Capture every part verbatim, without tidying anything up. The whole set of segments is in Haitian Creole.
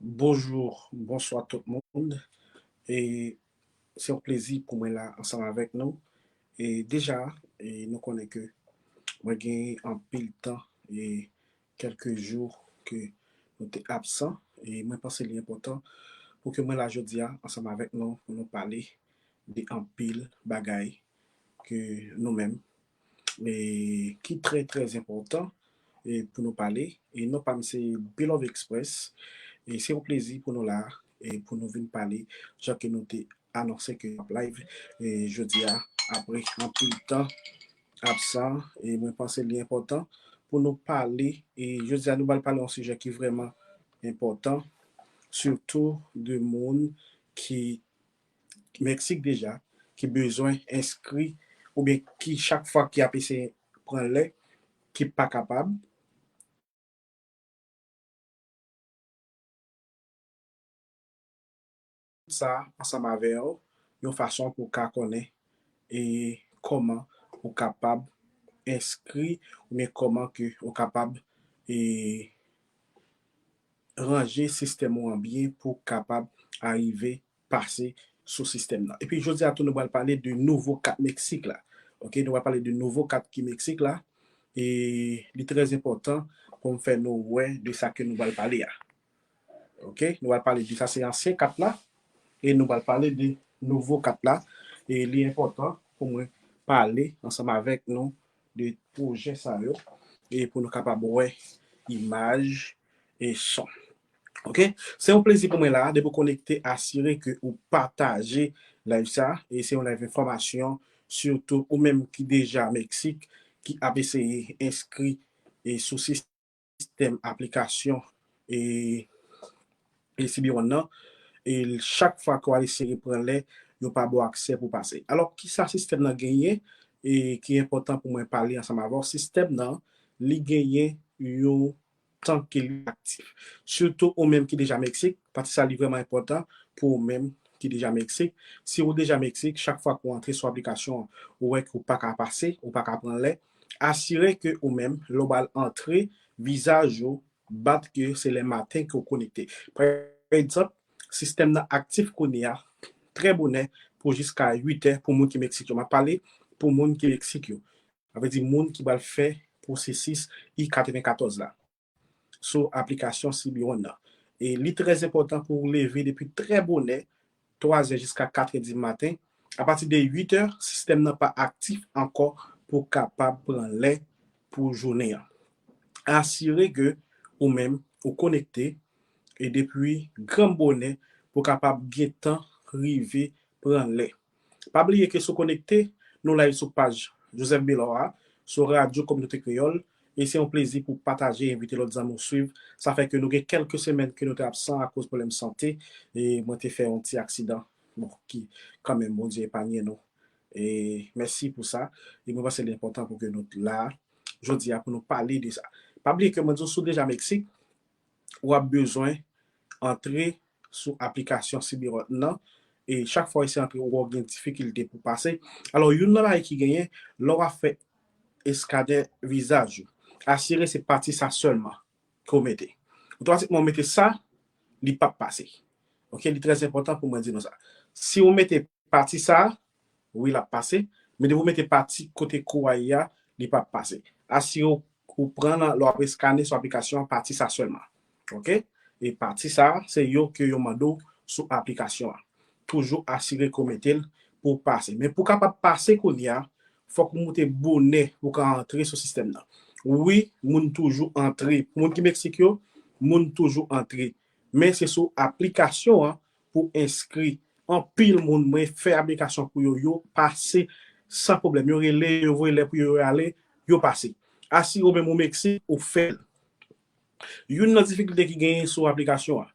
Bonjou, bonswa tout moun. E se yon plezi pou mwen la ansanm avèk nou. E deja, e nou konnen ke mwen gen anpil tan e kèlke jou ke nou te absan. E mwen panse li enpòtan pou ke mwen la jodi a ansanm avèk nou, pou nou pale de anpil bagay ke nou menm, e ki trè, trè enpòtan e pou nou pale. E non pa m se Beloved Express. E se yon plezi pou nou la e pou nou vin pale, jan ke nou te anonse ke n ap live e jodi a, apre anpil tan absan. E mwen panse li enpòtan pou nou pale. E jodi a, nou pral pale yon sijè ki vrèman enpòtan, sitou de moun ki Meksik deja, ki bezwen enskri, oubyen ki chak fwa ki ap eseye pran lè, ki pa kapab. Sa ansanm avè w, yon fason pou w ka konnen e kòman ou kapab enskri, oubyen kòman ke ou kapab e ranje sistèm ou an byen pou w kapab arive pase sou sistèm nan. Epi jodi a tou, nou pral pale de nouvo kat Meksik la. Ok, nou pral pale de nouvo kat ki Meksik la. E li trè enpòtan pou m fè nou wè de sa ke nou pral pale a. Ok, nou pral pale de sa, se ansyen kat la. E nou pral pale de nouvo kat la. E li enpòtan pou mwen pale ansanm avèk nou de pwojè sa yo. E pou nou kapab wè imaj e son. Ok? Se yon plezi pou mwen la, depi w konekte, asire ke ou pataje live sa, e se yon live enfòmasyon, sitou ou menm ki deja Meksik, ki ap eseye enskri e sou sistèm aplikasyon e, e C B one nan, e chak fwa ke w al eseye pran lè, yo pa ba w aksè pou pase. Alò, kisa sistèm nan genyen, e ki enpòtan pou mwen pale ansanm avè w, sistèm nan, li genyen yon tan ke li aktif. Sitou ou menm ki deja Meksik, pati sa li vrèman enpòtan pou ou menm ki deja Meksik. Si ou deja Meksik, chak fwa ke w antre sou aplikasyon an, ou wè ke ou pa ka pase, ou pa ka pran lè, asire ke ou menm, lè w pral antre, vizaj ou bat ke se lè maten ke w konekte. Pa egzanp, sistèm nan aktif kounye a, trè bonè, pou jiska uit è pou moun ki Meksik yo. M ap pale pou moun ki Meksik yo. Sa vle di moun ki pral fè pwosesis I katrevenkatòz la sou aplikasyon C B one nan. E li trè enpòtan pou w leve depi trè bonè, twa zè jiska kat è di maten. Apati de uit è, sistèm nan pa aktif ankò pou w kapab pran lè pou jounen an. Asire ke ou menm, ou konekte, e depi gran bonè pou w kapab gentan rive pran lè. Pa bliye ke si w konekte, nou live sou paj Joseph Belor a, sou Radyo Kominote Kreyòl, e se yon plezi pou pataje e envite lòt zanmi w swiv. Sa fè ke nou gen kèlke semèn ke nou te absan akoz pwoblèm sante, e mwen te fè yon ti aksidan, bon, ki kanmenm Bondye epanye nou. E mèsi pou sa. E mwen panse li enpòtan pou ke nou la jodi a pou nou pale de sa. Pa bliye ke mwen di w, si w deja Meksik, w ap bezwen antre sou aplikasyon C B one nan, e chak fwa w eseye antre, w gen difikilte pou pase. Alò, youn nan bagay ki genyen, lè w ap fè eskanè vizaj ou, asire se pati sa sèlman ke w mete. Otomatikman, w mete sa, li p ap pase. Ok, li trè enpòtan pou mwen di nou sa. Si w mete pati sa, wi, l ap pase. Men depi w mete pati kote kou a ye a, li p ap pase. Asire w, ou pran nan, lè w ap eskane sou aplikasyon an, pati sa sèlman. Ok? E pati sa, se yo ke yo mande w sou aplikasyon an. Toujou asire ke w mete l pou w pase. Men pou w kapab pase kounye a, fòk ou moute bonè pou w ka antre sou sistèm nan. Wi, moun toujou antre. Pou moun ki Meksik yo, moun toujou antre. Men se sou aplikasyon an pou enskri. Anpil moun, mwen fè aplikasyon pou yo, yo pase san pwoblèm. Yo rele, yo voye lè pou yo, yo ale, yo pase. Asire w menm ou Meksik, ou fè l. Youn nan difikilte ki genyen sou aplikasyon an,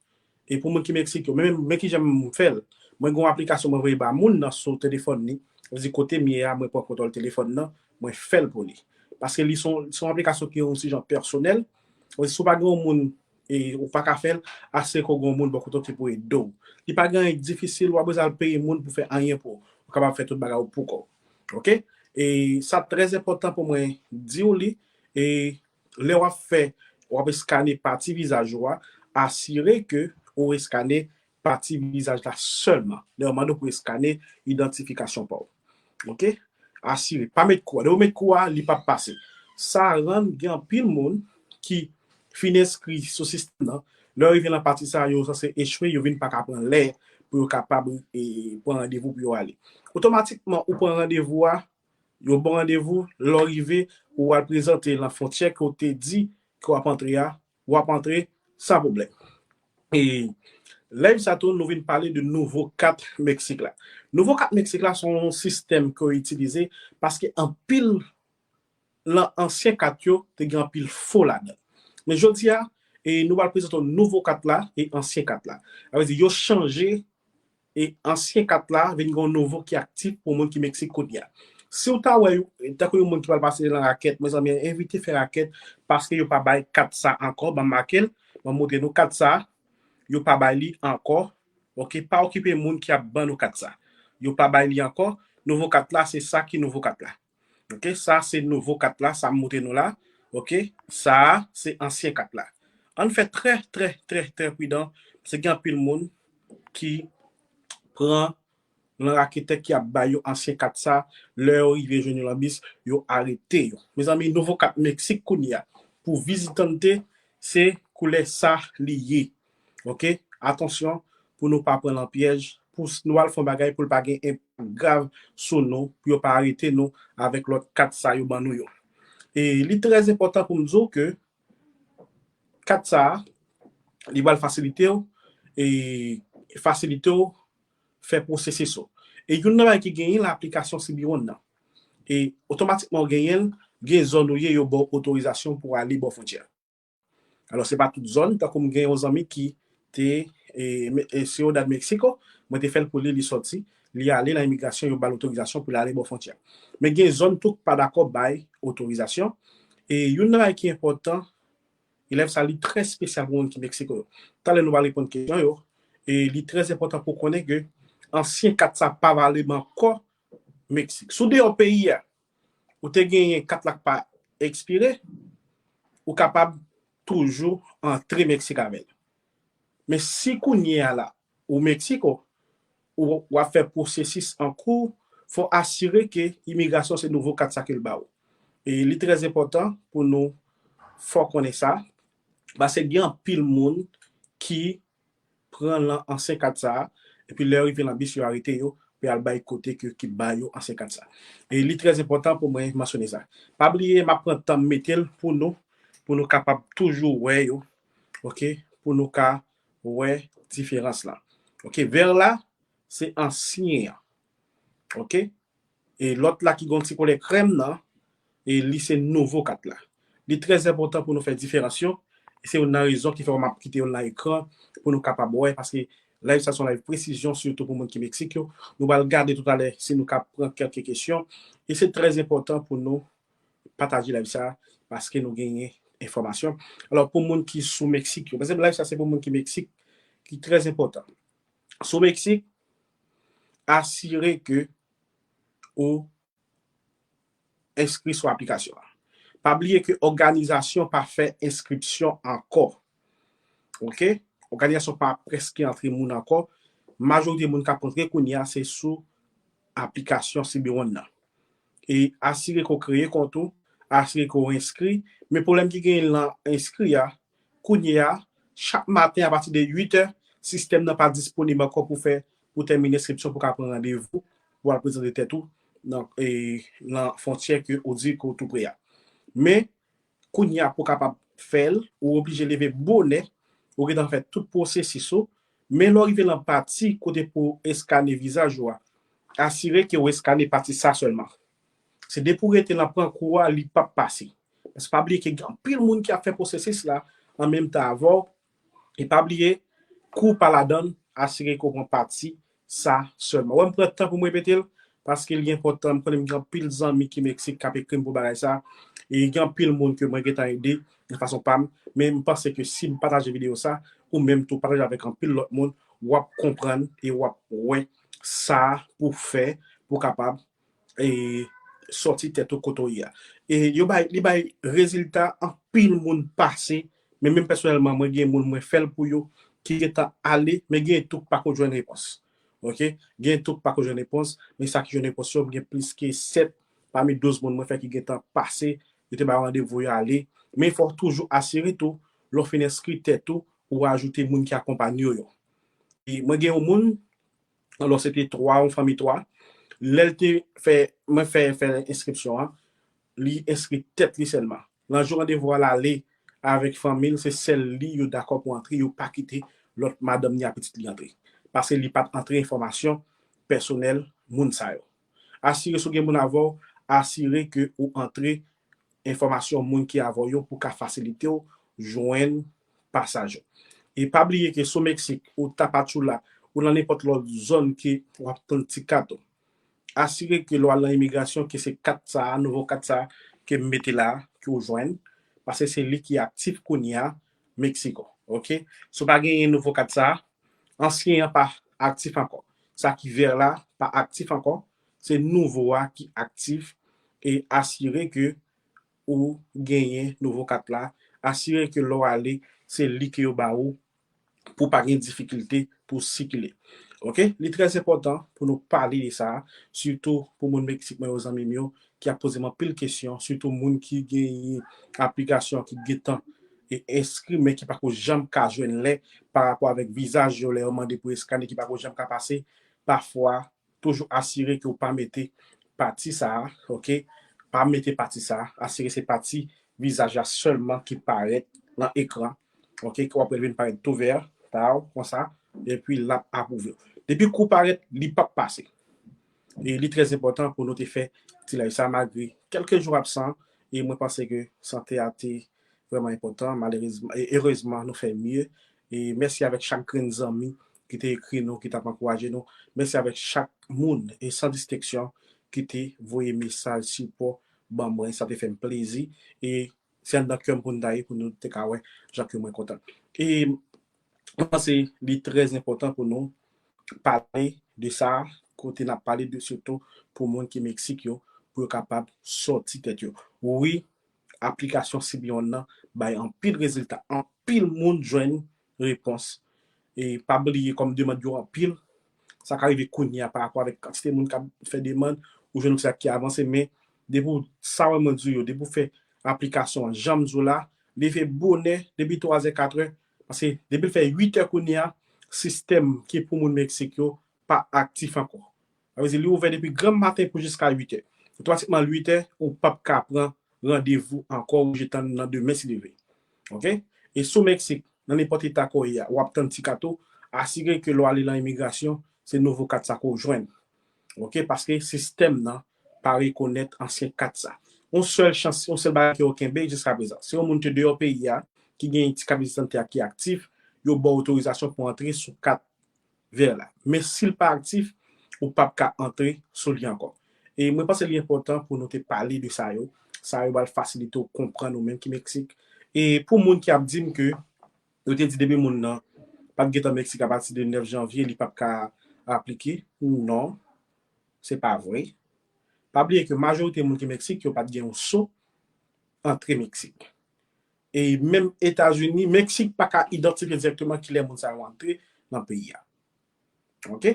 e pou moun ki Meksik yo, men, men kijan m fè l, mwen gen yon aplikasyon mwen voye ba moun nan sou telefòn li, sa vle di kote m ye a, mwen pran kontwòl telefòn nan, mwen fè l pou li. Paske li se yon, se yon aplikasyon ki yon ti jan pèsonèl, sa vle di si w pa gen yon moun e ou pa ka fè l, asire ke w gen yon moun bò kote w ki pou ede w. Li pa gen anyen ki difisil, w pa bezwen al peye moun pou fè anyen pou ou. Ou kapab fè tout bagay ou poukò w. Ok? E sa trè enpòtan pou mwen di w li, e lè w ap fè, w ap eskane pati vizaj ou a, asire ke pou eskane pati vizaj la sèlman. Lè yo mande w pou eskane idantifikasyon pa w. Oke? Asire. Pa met kou a. Lè yo met kou a, li p ap pase. Sa rann gen anpil moun ki fin enskri sou sistèm nan. Lè yo rive nan pati sa, yo sanse echwe, yo vin pa ka pran lè pou yo kapab e, pran randevou pou yo ale. Otomatikman, ou pran randevou a, yo bon randevou, lè w rive, ou al prezante nan fwontyè ke w te di ke w ap antre a, w ap antre san pwoblèm. E live sa tou, nou vin pale de nouvo kat Meksik la. Nouvo kat Meksik la se yon sistèm ke yo itilize paske anpil nan ansyen kat yo te gen anpil fo ladan. Men jodi a, e nou pral prezante nouvo kat la e ansyen kat la. Sa vle di yo chanje e ansyen kat la vin gen yon nouvo ki aktif pou moun ki Meksik kounye a. Si w ta wè, tankou yon moun ki pral pase nan rakèt, mezanmi, evite fè rakèt paske yo pa bay kat sa ankò. Ban m make l, ban m montre nou kat sa, yo pa bay li ankò. Oke, pa okipe moun ki ap ban nou kat sa. Yo pa bay li ankò. Nouvo kat la, se sa ki nouvo kat la. Oke, sa se nouvo kat la, sa m montre nou la. Oke, sa a se ansyen kat la. Ann fè trè, trè, trè, trè pridan, paske gen anpil moun ki pran nan raketè ki ap ba yo ansyen kat sa, lè yo rive jwenn yo nan bis, yo arete yo. Mezanmi, nouvo kat Meksik kounye a, pou vizitante, se koulè sa li ye. Oke? Atansyon pou nou pa pran nan pyèj, pou s- nou al fè yon bagay pou l pa gen enpak grav sou nou, pou yo pa arete nou avèk lòt kat sa yo ban nou yo. E li trè enpòtan pou m di w ke kat sa a, li pral fasilite w, e fasilite w fè pwosesis ou. E youn nan bagay ki genyen la aplikasyon C B one nan. E otomatikman w genyen l, gen zòn ou ye, yo ba w otorizasyon pou w ale bò fwontyè. Alò, se pa tout zòn, tankou m gen yon zanmi ki te e, me- e, Ciudad Mexico, mwen te fè l pou li, li sòti, li ale nan imigrasyon, yo ba l otorizasyon pou l ale bò fwontyè. Men gen zòn tou k pa dakò bay otorizasyon. E youn nan bagay ki enpòtan, elèv sa li trè espesyal pou moun ki Meksiko yo. Talè nou va reponn kesyon yo. E li trè enpòtan pou konnen ke ansyen kat sa pa valab ankò Meksik. Si w deyò peyi a, ou te genyen kat la k pa ekspire, ou kapab toujou antre Meksik avè l. Men si kounye a la, ou Meksiko, ou, w ap fè pwosesis an kou, fò asire ke imigrasyon se nouvo kat sa ke l ba ou. E li trè enpòtan pou nou fè w konnen sa, paske gen anpil moun ki pran lan ansyen kat sa a, epi lè yo rive lan bis, yo arete yo, pou y al bay kote ke, ki ba yo ansyen kat sa a. E li trè enpòtan pou mwen mansyone sa. Pa bliye, m ap pran tan m mete l pou nou, pou nou kapab toujou wè yo, oke, pou nou ka wè diferans lan. Oke, vè la, se ansyen an. Oke? E lòt la ki gen yon ti koulè krèm nan, e li se nouvo kat la. Li trè enpòtan pou nou fè diferans yo, e se youn nan rezon ki fè m ap kite yo nan ekran pou nou kapab wè, paske live sa se yon live presizyon, sitou pou moun ki Meksik yo. Nou pral gade toutalè si nou ka pran kèlke kesyon. E se trè enpòtan pou nou pataje live sa, paske nou genyen enfòmasyon. Alò, pou moun ki sou Meksik yo, paske live sa se pou moun ki Meksik, ki trè enpòtan. Sou Meksik, asire ke ou enskri sou aplikasyon an. Pa bliye ke òganizasyon pa fè enskripsyon ankò. Oke? Òganizasyon pa prèske antre moun ankò. Majorite moun k ap antre kounye a, se sou aplikasyon C B one nan. E asire ke w kreye kont ou, asire ke w enskri. Men pwoblèm ki genyen lan enskri a, kounye a, chak maten apati de uit è, sistèm nan pa disponib ankò pou fè, pou tèmine enskripsyon, pou ka pran randevou, pou al prezante tèt ou nan, e, nan fwontyè ke ou di ke w tou pre a. Men, kounye a pou w kapab fè l, ou oblije leve bonè, ou gentan fè tout pwosesis ou, men lè w rive lan pati kote pou eskane vizaj ou a, asire ke w eskane pati sa sèlman. Se depi w rete lan pran kou a, li p ap pase. Paske pa bliye ke gen anpil moun ki ap fè pwosesis la an menm tan avè w. E pa bliye, kou pa ladan l, asire ke w pran pati sa sèlman. Wè, m pran tan pou m repete l, paske li enpòtan. M konnen m gen anpil zanmi ki Meksik k ap ekri m pou bagay sa. E gen anpil moun ke mwen gentan ede nan fason pa m. Men m panse ke si m pataje videyo sa, ou menm tou pataje avèk anpil lòt moun, w ap konprann e w ap wè sa pou fè, pou kapab e sòti tèt ou kote w ye a. E yo bay, li bay rezilta, anpil moun pase, men menm pèsonèlman, mwen gen moun mwen fè l pou yo, ki gentan ale, men gen tou k pako jwenn repons. Ok? Gen tou k pako jwenn repons, men sa ki jwenn repons yo, gen plis ke sèt pami douz moun mwen fè ki gentan pase, yo te bay randevou yo ale. Men fò w toujou asire tou, lè w fin enskri tèt ou, ou ajoute moun ki akonpanye w yo. E mwen gen yon moun, alò se te twa, yon fanmi twa, lè l te fè, mwen fè, fè enskripsyon an, li enskri tèt li sèlman. Nan jou randevou a l ale avèk fanmi l, se sèl li yo dakò pou antre, yo pa kite lòt madanm ni a pitit li antre. Paske li pa t antre enfòmasyon pèsonèl moun sa yo. Asire si w gen moun avè w, asire ke ou antre enfòmasyon moun ki avè w yo pou ka fasilite w jwenn pasaj ou. E pa bliye ke si w Meksik, ou Tapachula, ou nan nenpòt lòt zòn ke w ap tann ti kat ou, asire ke lè w al nan imigrasyon ke se kat sa a, nouvo kat sa a ke m mete la a, ke w jwenn, paske se li ki aktif kounye a Meksiko. Ok? Si w pa genyen nouvo kat sa a, ansyen an pa aktif ankò. Sa ki vè la pa aktif ankò, se nouvo a ki aktif e asire ke ou genyen nouvo kat la, asire ke lè w ale, se li ke yo ba ou pou pa gen difikilte pou sikile. Ok? Li trè enpòtan pou nou pale de sa, sitou pou moun Meksik mwen yo, zanmi m yo, ki ap poze m anpil kesyon, sitou moun ki genyen aplikasyon ki gentan e enskri, men ki pako janm ka jwenn lè pa rapò avèk vizaj yo, lè yo mande pou eskane ki pako janm ka pase. Pafwa, toujou asire ke w pa mete pati sa a, ok? Pa mete pati sa a, asire se pati vizaj la sèlman ki parèt nan ekran, ok? Ke w ap wè l vin parèt tou vè, ta w, konsa, epi l ap apwouve w. Depi kou parèt, li p ap pase. E li trè enpòtan pou nou te fè ti live sa, malgre kèlke jou absan, e mwen panse ke sante a te vrèman enpòtan, malerezman, e erezman, nou fè mye. E mèsi avèk chak grenn zanmi ki te ekri nou, ki t ap ankouraje nou. Mèsi avèk chak moun, e san distenksyon, ki te voye mesaj sipò ban mwen, sa te fè m plezi. E se anndan kè m pou n ta ye, pou nou te ka wè jan ke mwen kontan. E mwen panse li trè enpòtan pou nou pale de sa, kote n ap pale de sitou pou moun ki Meksik yo, pou yo kapab sòti tèt yo. Wi, aplikasyon Civil One nan bay anpil rezilta, anpil moun jwenn repons. E pa bliye kòm demann yo anpil, sa ka rive kounye a pa rapò avèk kantite moun k ap fè demann, ou jwenn yon sa ki avanse, men depi w, sa wè mwen di yo, depi w fè aplikasyon an, jan m di w la, leve bonè depi twazè, katrè, paske depi l fè uitè kounye a, sistèm ki pou moun Meksik yo pa aktif ankò. Sa vle di, li ouvè depi granm maten pou jiska uitè. Otomatikman, uitè, ou p ap ka pran randevou ankò, ou oblije tann nan demen si Dye vle. Ok? E si w Meksik, nan nenpòt eta ke w ye a, w ap tann ti kat ou, asire ke lè w ale nan imigrasyon, se nouvo kat sa ke w jwenn. Ok? Paske sistèm nan pa rekonèt ansyen kat sa. Yon sèl chans, yon sèl bagay ke w kenbe jiska prezan, se yon moun te deyò peyi a, ki gen ti kat vizit sante a ki aktif, yo ba w otorizasyon pou antre sou kat vè la. Men si l pa aktif, ou p ap ka antre sou li ankò. E mwen panse li enpòtan pou nou te pale de sa yo. Sa yo pral fasilite w konprann ou menm ki Meksik. E pou moun ki ap di m ke yo te di depi moun nan pa t gentan Meksik apati de nèf janvye, li p ap ka aplike. Non, se pa vre. Pa bliye ke majorite moun ki Meksik, yo pa t gen yon so antre Meksik. E menm Etazini, Meksik pa ka idantifye dirèkteman kilè moun sa yo antre nan peyi a. Ok?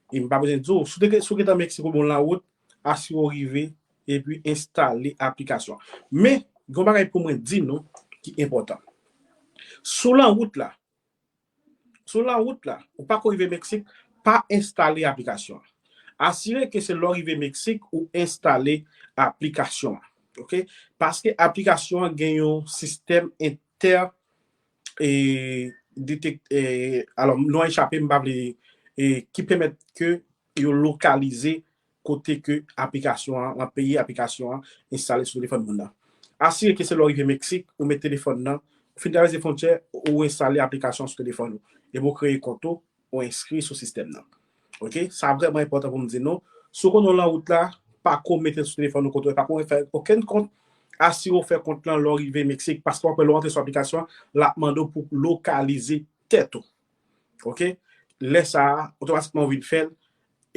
E m pa bezwen di w, si w te, si w gentan Meksik, ou bon lan wout, asire w rive epi enstale aplikasyon an. Men, gen yon bagay pou mwen di nou ki enpòtan. Si w lan wout la, si w lan wout la, ou pako rive Meksik, pa enstale aplikasyon an. Asire ke se lè w rive Meksik, ou enstale aplikasyon an. Ok? Paske aplikasyon an gen yon sistèm entè, e, detek-, e, alò, non an echape, m pa vle, e, ki pèmèt ke yo lokalize kote ke aplikasyon an, nan peyi aplikasyon an enstale sou telefòn moun nan. Asire ke se lè w rive Meksik, ou met telefòn nan, ou fin travèse fwontyè, ou enstale aplikasyon sou telefòn ou. Epi w kreye kont ou, ou enskri sou sistèm nan. Ok? Sa vrèman enpòtan pou m di nou. Si w konnen w lan wout la, pako mete l sou telefòn ou kote w, pako fè okenn kont. Asire w fè kont lan lè w rive Meksik, paske w ap wè lè w antre sou aplikasyon an, l ap mande w pou lokalize tèt ou. Ok? Lè sa a, otomatikman w vin fè l,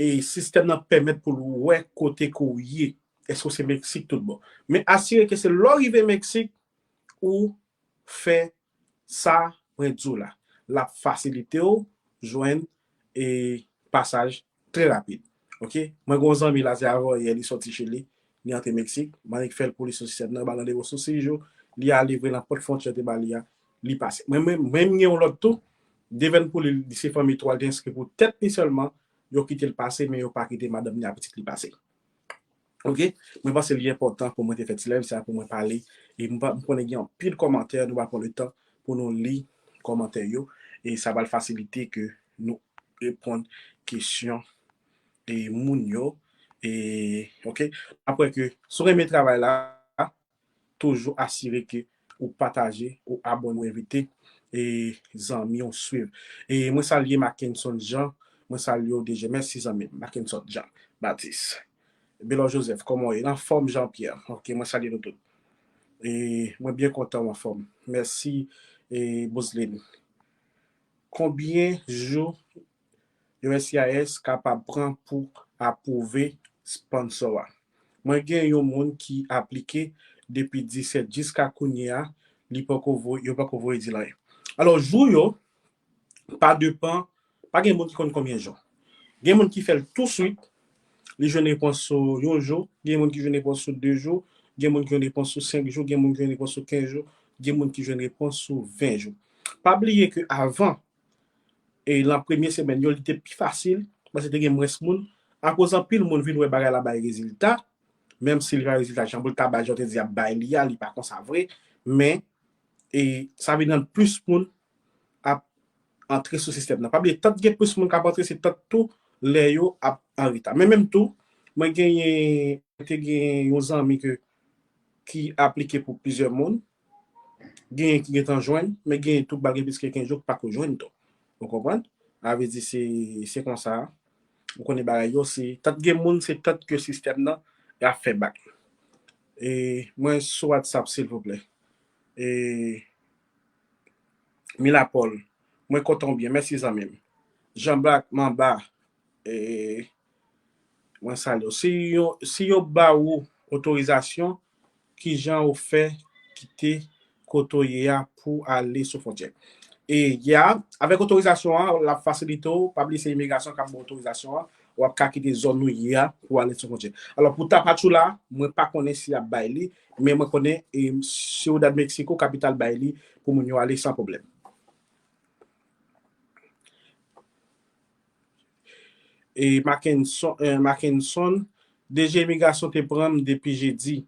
e sistèm nan pèmèt pou l wè kote ke w ye. Èske w se Meksik tout bon? Men asire ke se lè w rive Meksik, ou fè sa mwen di w la. l ap fasilite w jwenn e pasaj trè rapid. Ok? Mwen gen yon zanmi la, se avanyè li sòti Chili, li antre Meksik, m annik fè l pou li sou sistèm nan, ba l randevou sou sis jou, li ale vre nan pòt fwontyè te ba li a, li pase. Mwen menm, mwen menm gen yon lòt tou, devenn pou li, li se fanmi twa, li te enskri pou tèt li sèlman, yo kite l pase, men yo pa kite madanm li ak pitit li pase. Ok? Mwen panse li enpòtan pou mwen te fè ti live sa pou mwen pale. E m pa- m konnen gen anpil kòmantè, nou pa pran le tan pou nou li kòmantè yo. E sa va fasilite ke nou reponn kesyon e moun yo. E, ok? Apre ke, si w renmen travay la, toujou asire ke ou pataje, ou abòne, ou envite e zanmi w swiv. E mwen salye Mackenson Jean, mwen salye w D J. Mèsi zanmi m, Mackenson Jean Baptiste. Belò Joseph, kòman w ye? Anfòm Jean Pierre. Ok, mwen salye nou tout. E mwen byen kontan w anfòm. Mèsi e Bouzlin. Konbyen jou U S C I S kapab pran pou apwouve sponsor a? Mwen gen yon moun ki aplike depi disèt jiska kounye a, li poko voye, yo poko voye di l anyen. Alò, jou yo, pa depan, pa gen moun ki konn konbyen jou. Gen moun ki fè l touswit, li jwenn repons sou yon jou, gen moun ki jwenn repons sou de jou, gen moun ki jwenn repons sou senk jou, gen moun ki jwenn repons sou kenz jou, gen moun ki jwenn repons sou ven jou. Pa bliye ke avan, e nan premye semèn yo, li te pi fasil, paske te gen mwens moun. Akoz anpil moun vin wè bagay la bay rezilta, menm si li pa bay rezilta, jan pou l ta bay, jan w te di ap bay li a, li pa konsa vre, men e sa vin rann plis moun ap antre sou sistèm nan. Pa bliye, tant gen plis moun k ap antre, se tant tou lè yo ap an reta. Men menm tou, mwen genyen, te gen yon zanmi ke, ki aplike pou plizyè moun, genyen ki gentan jwenn, men genyen tou k pral gen plis ke kenz jou k pako jwenn tou. Ou konprann? A vle di se, se konsa. Ou konnen bagay yo, se tant gen moun, se tant ke sistèm nan ap fè bak. E mwen sou WhatsApp, silvouplè. E Mila Paul, mwen kontan w byen. Mèsi zanmi m. Jean Black Mamba, e mwen salye w. Si yo, si yo ba ou otorizasyon, kijan ou fè kite kote w ye a pou ale sou fwontyè? E ya, avèk otorizasyon an, l ap fasilite w, pa bliye se imigrasyon k ap ba w otorizasyon an, w ap ka kite zòn ou ye a pou ale sou fwontyè. Alò, pou Tapachula, mwen pa konnen si y ap bay li, men mwen konnen e Ciudad Mexico, kapital, bay li pou moun yo ale san pwoblèm. E Mackenson, e, Mackenson, D G imigrasyon te pran m depi jedi.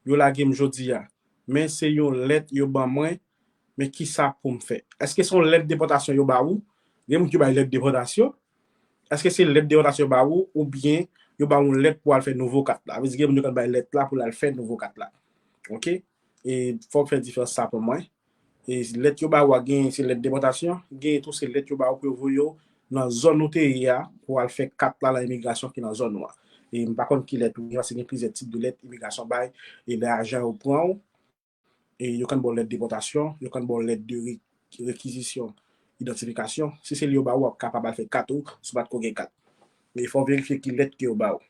Yo lage m jodi a. Men se yon lèt yo ban mwen, men kisa pou m fè? Èske se yon lèt depòtasyon yo ba ou? Gen moun ki bay lèt depòtasyon. Èske se lèt depòtasyon yo ba ou, oubyen yo ba ou yon lèt pou al fè nouvo kat la? Vle di gen moun yo konn bay lèt la pou l al fè nouvo kat la. Ok? E fò w fè diferans sa pou mwen. E lèt yo ba ou a, gen se lèt depòtasyon, gen tou se lèt yo ba ou pou yo voye w nan zòn ou te ye a, pou al fè kat la nan imigrasyon ki nan zòn ou a. E m pa konn ki lèt ou gen, paske gen plizyè tip de lèt imigrasyon bay, e lè ajan yo pran w, e yo konn ba w lèt depòtasyon, yo konn ba w lèt de re-, rekizisyon idantifikasyon. Si se li yo ba ou, w ap kapab al fè kat ou, si w pa t ko gen kat. Men fò w verifye ki lèt ke yo ba ou.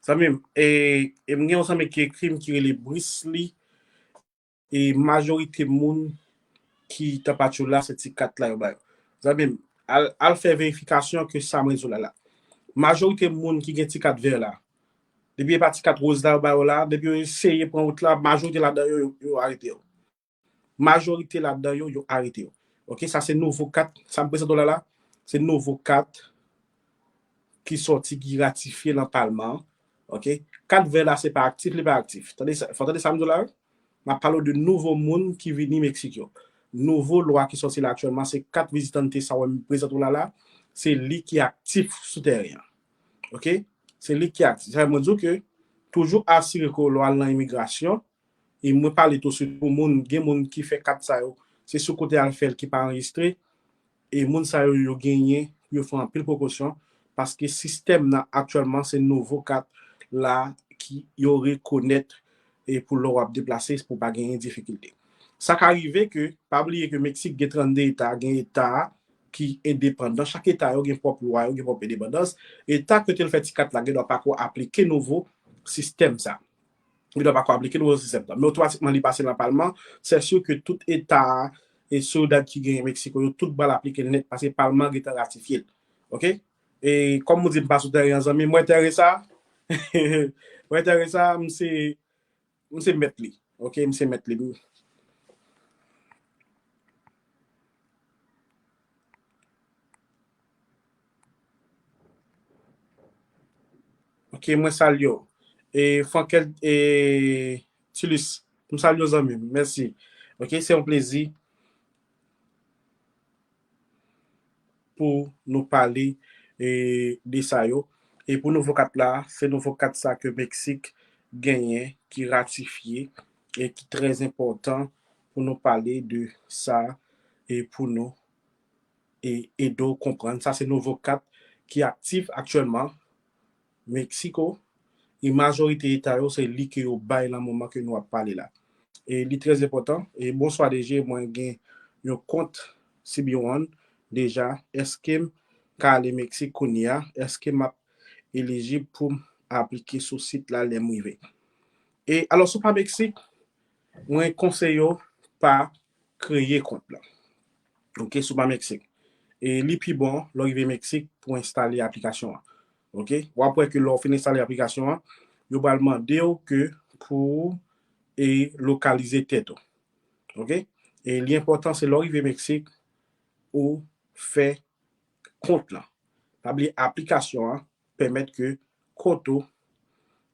Zanmi m, e, e m gen yon zanmi ki ekri m ki rele Brisly, e majorite moun ki Tapachula se ti kat la yo ba yo. Zanmi m, al, al fè verifikasyon ke sa mwen di w la la. Majorite moun ki gen ti kat vè la, depi e pa ti kat woz la yo ba yo la, depi yo eseye pran wout la, majorite ladan yo, yo, yo arete yo. Majorite ladan yo, yo arete yo. Ok, sa se nouvo kat, sa m prezante w la la, se nouvo kat ki sòti, ki ratifye nan palman an. Ok, kat vè la se pa aktif, li pa aktif. Tande sa, fò tande sa m di w la, wi. M ap pale w de nouvo moun ki vini Meksik yo. Nouvo lwa ki sòti la aktyèlman, se kat vizitante sa w wè m prezante w la la, se li ki aktif sou tèren an. Ok, se li ki aktif. Sa fè mwen di w ke toujou asire ke w lè w al nan imigrasyon, e mwen pale tou sou pou moun, gen moun ki fè kat sa yo, se sou kote al fè l ki pa anrejistre, e moun sa yo, yo genyen pou yo fè anpil prekosyon, paske sistèm nan aktyèlman se nouvo kat la ki yo rekonèt, e pou lè w ap deplase, pou pa genyen difikilte. Sa ka rive ke, pa bliye ke Meksik gen trannde eta, gen eta ki endepandan. Chak eta yo gen pwòp lwa yo, gen pwòp endepandans. Eta ke te l fè ti kat la gen dwa pa ko aplike nouvo sistèm sa. Gen dwa pa ko aplike nouvo sistèm sa. Men otomatikman li pase nan palman, se si ke tout eta e Ciudad ki genyen Meksiko yo, tout pral aplike l nèt, paske palman gentan ratifye l. Oke? E kòm ou di m pa sou tèren an, zanmi, mwen tèren sa, mwen tèren sa, m se, m se mèt li. Oke, m se mèt li. Oke, mwen salye w. E Frankel, e Tilus, m salye w, zanmi m. Mèsi. Oke, se yon plezi pou nou pale, e, de sa yo. E pou nouvo kat la, se nouvo kat sa ke Meksik genyen, ki ratifye, e ki trè enpòtan pou nou pale de sa, e pou nou, e, ede w konprann. Sa se nouvo kat ki aktif aktyèlman Meksiko, e majorite eta yo, se li ke yo bay nan moman ke nou ap pale la. E li trè enpòtan. E bonswa D J, mwen gen yon kont C B One deja. Èske m ka ale Meksik kounye a? Èske m ap elijib pou m aplike sou sit la lè m rive? E alò, si w pa Meksik, mwen konseye w pa kreye kont la. Oke, si w pa Meksik. E li pi bon, lè w rive Meksik, pou w enstale aplikasyon an. Oke? W ap wè ke lè w fin enstale aplikasyon an, yo pral mande w ke pou w, e, lokalize tèt ou. Oke? E li enpòtan, se lè w rive Meksik, ou fè kont lan. Pa bliye aplikasyon an pèmèt ke kont ou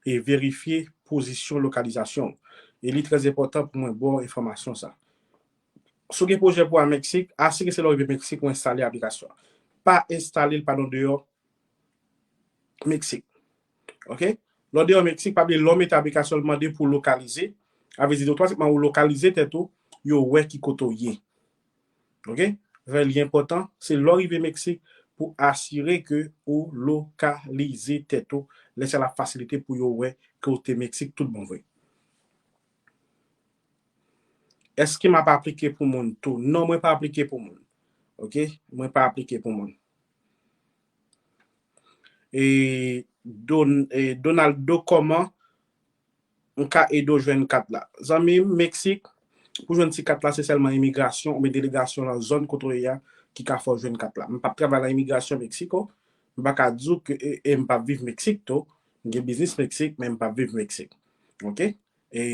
e verifye pozisyon lokalizasyon w. E li trè enpòtan pou mwen ba w enfòmasyon sa. Si w gen pwojè pou al Meksik, asire se lè w rive Meksik ou enstale aplikasyon an. Pa enstale l pandan w deyò Meksik. Oke? Lè w deyò Meksik, pa bliye lè w mete aplikasyon, l mande pou w lokalize. A vle di, otomatikman ou lokalize tèt ou, yo wè ki kote w ye. Oke? Fè li enpòtan, se lè w rive Meksik pou asire ke ou lokalize tèt ou. Lè sa l ap fasilite pou yo wè ke w te Meksik tout bon vre. Èske m ap aplike pou moun tou? Non, mwen pa aplike pou moun. Oke? Mwen pa aplike pou moun. E, Don, e, Donaldo, kòman m ka ede w jwenn kat la? Zanmi m, Meksik, pou jwenn ti kat la, se sèlman imigrasyon oubyen delegasyon nan zòn kote w ye a ki ka fè w jwenn kat la. M p ap travay nan imigrasyon Meksiko, m pa ka di w ke, e, e m p ap viv Meksik tou. M gen biznis Meksik, men m p ap viv Meksik. Oke? E,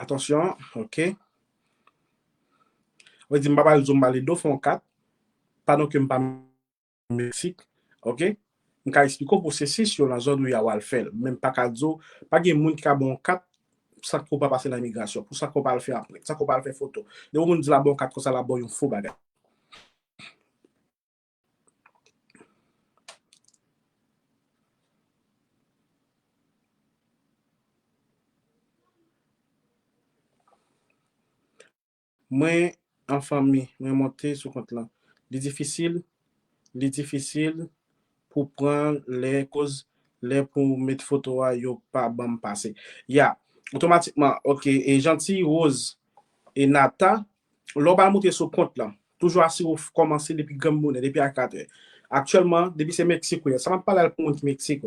Atansyon, oke. Ou di m pa pral di w m pral ede w fè yon kat, pandan ke m pa Meksik, oke. M ka esplike w pwosesis yo nan zòn ou ye a w al fè l. Men m pa ka di w, pa gen moun ki ka ba w yon kat san ke w pa pase nan imigrasyon. Pou sa ke w pa al fè anprent, san ke w pa al fè foto. Depi yon moun di l ap ba w yon kat konsa, l ap ba w yon fo bagay. Mwen an fanmi, mwen monte sou kont lan. Li difisil, li difisil pou pran lè koz lè pou met foto a yo pa ban m pase. Ya, otomatikman, oke, e Janti Rose e Nata, lè w pral monte sou kont lan, toujou asire w kòmanse depi granm bonè, depi a katè. Aktyèlman, depi se Meksik ou ye, sa m ap pale a pou moun ki Meksik.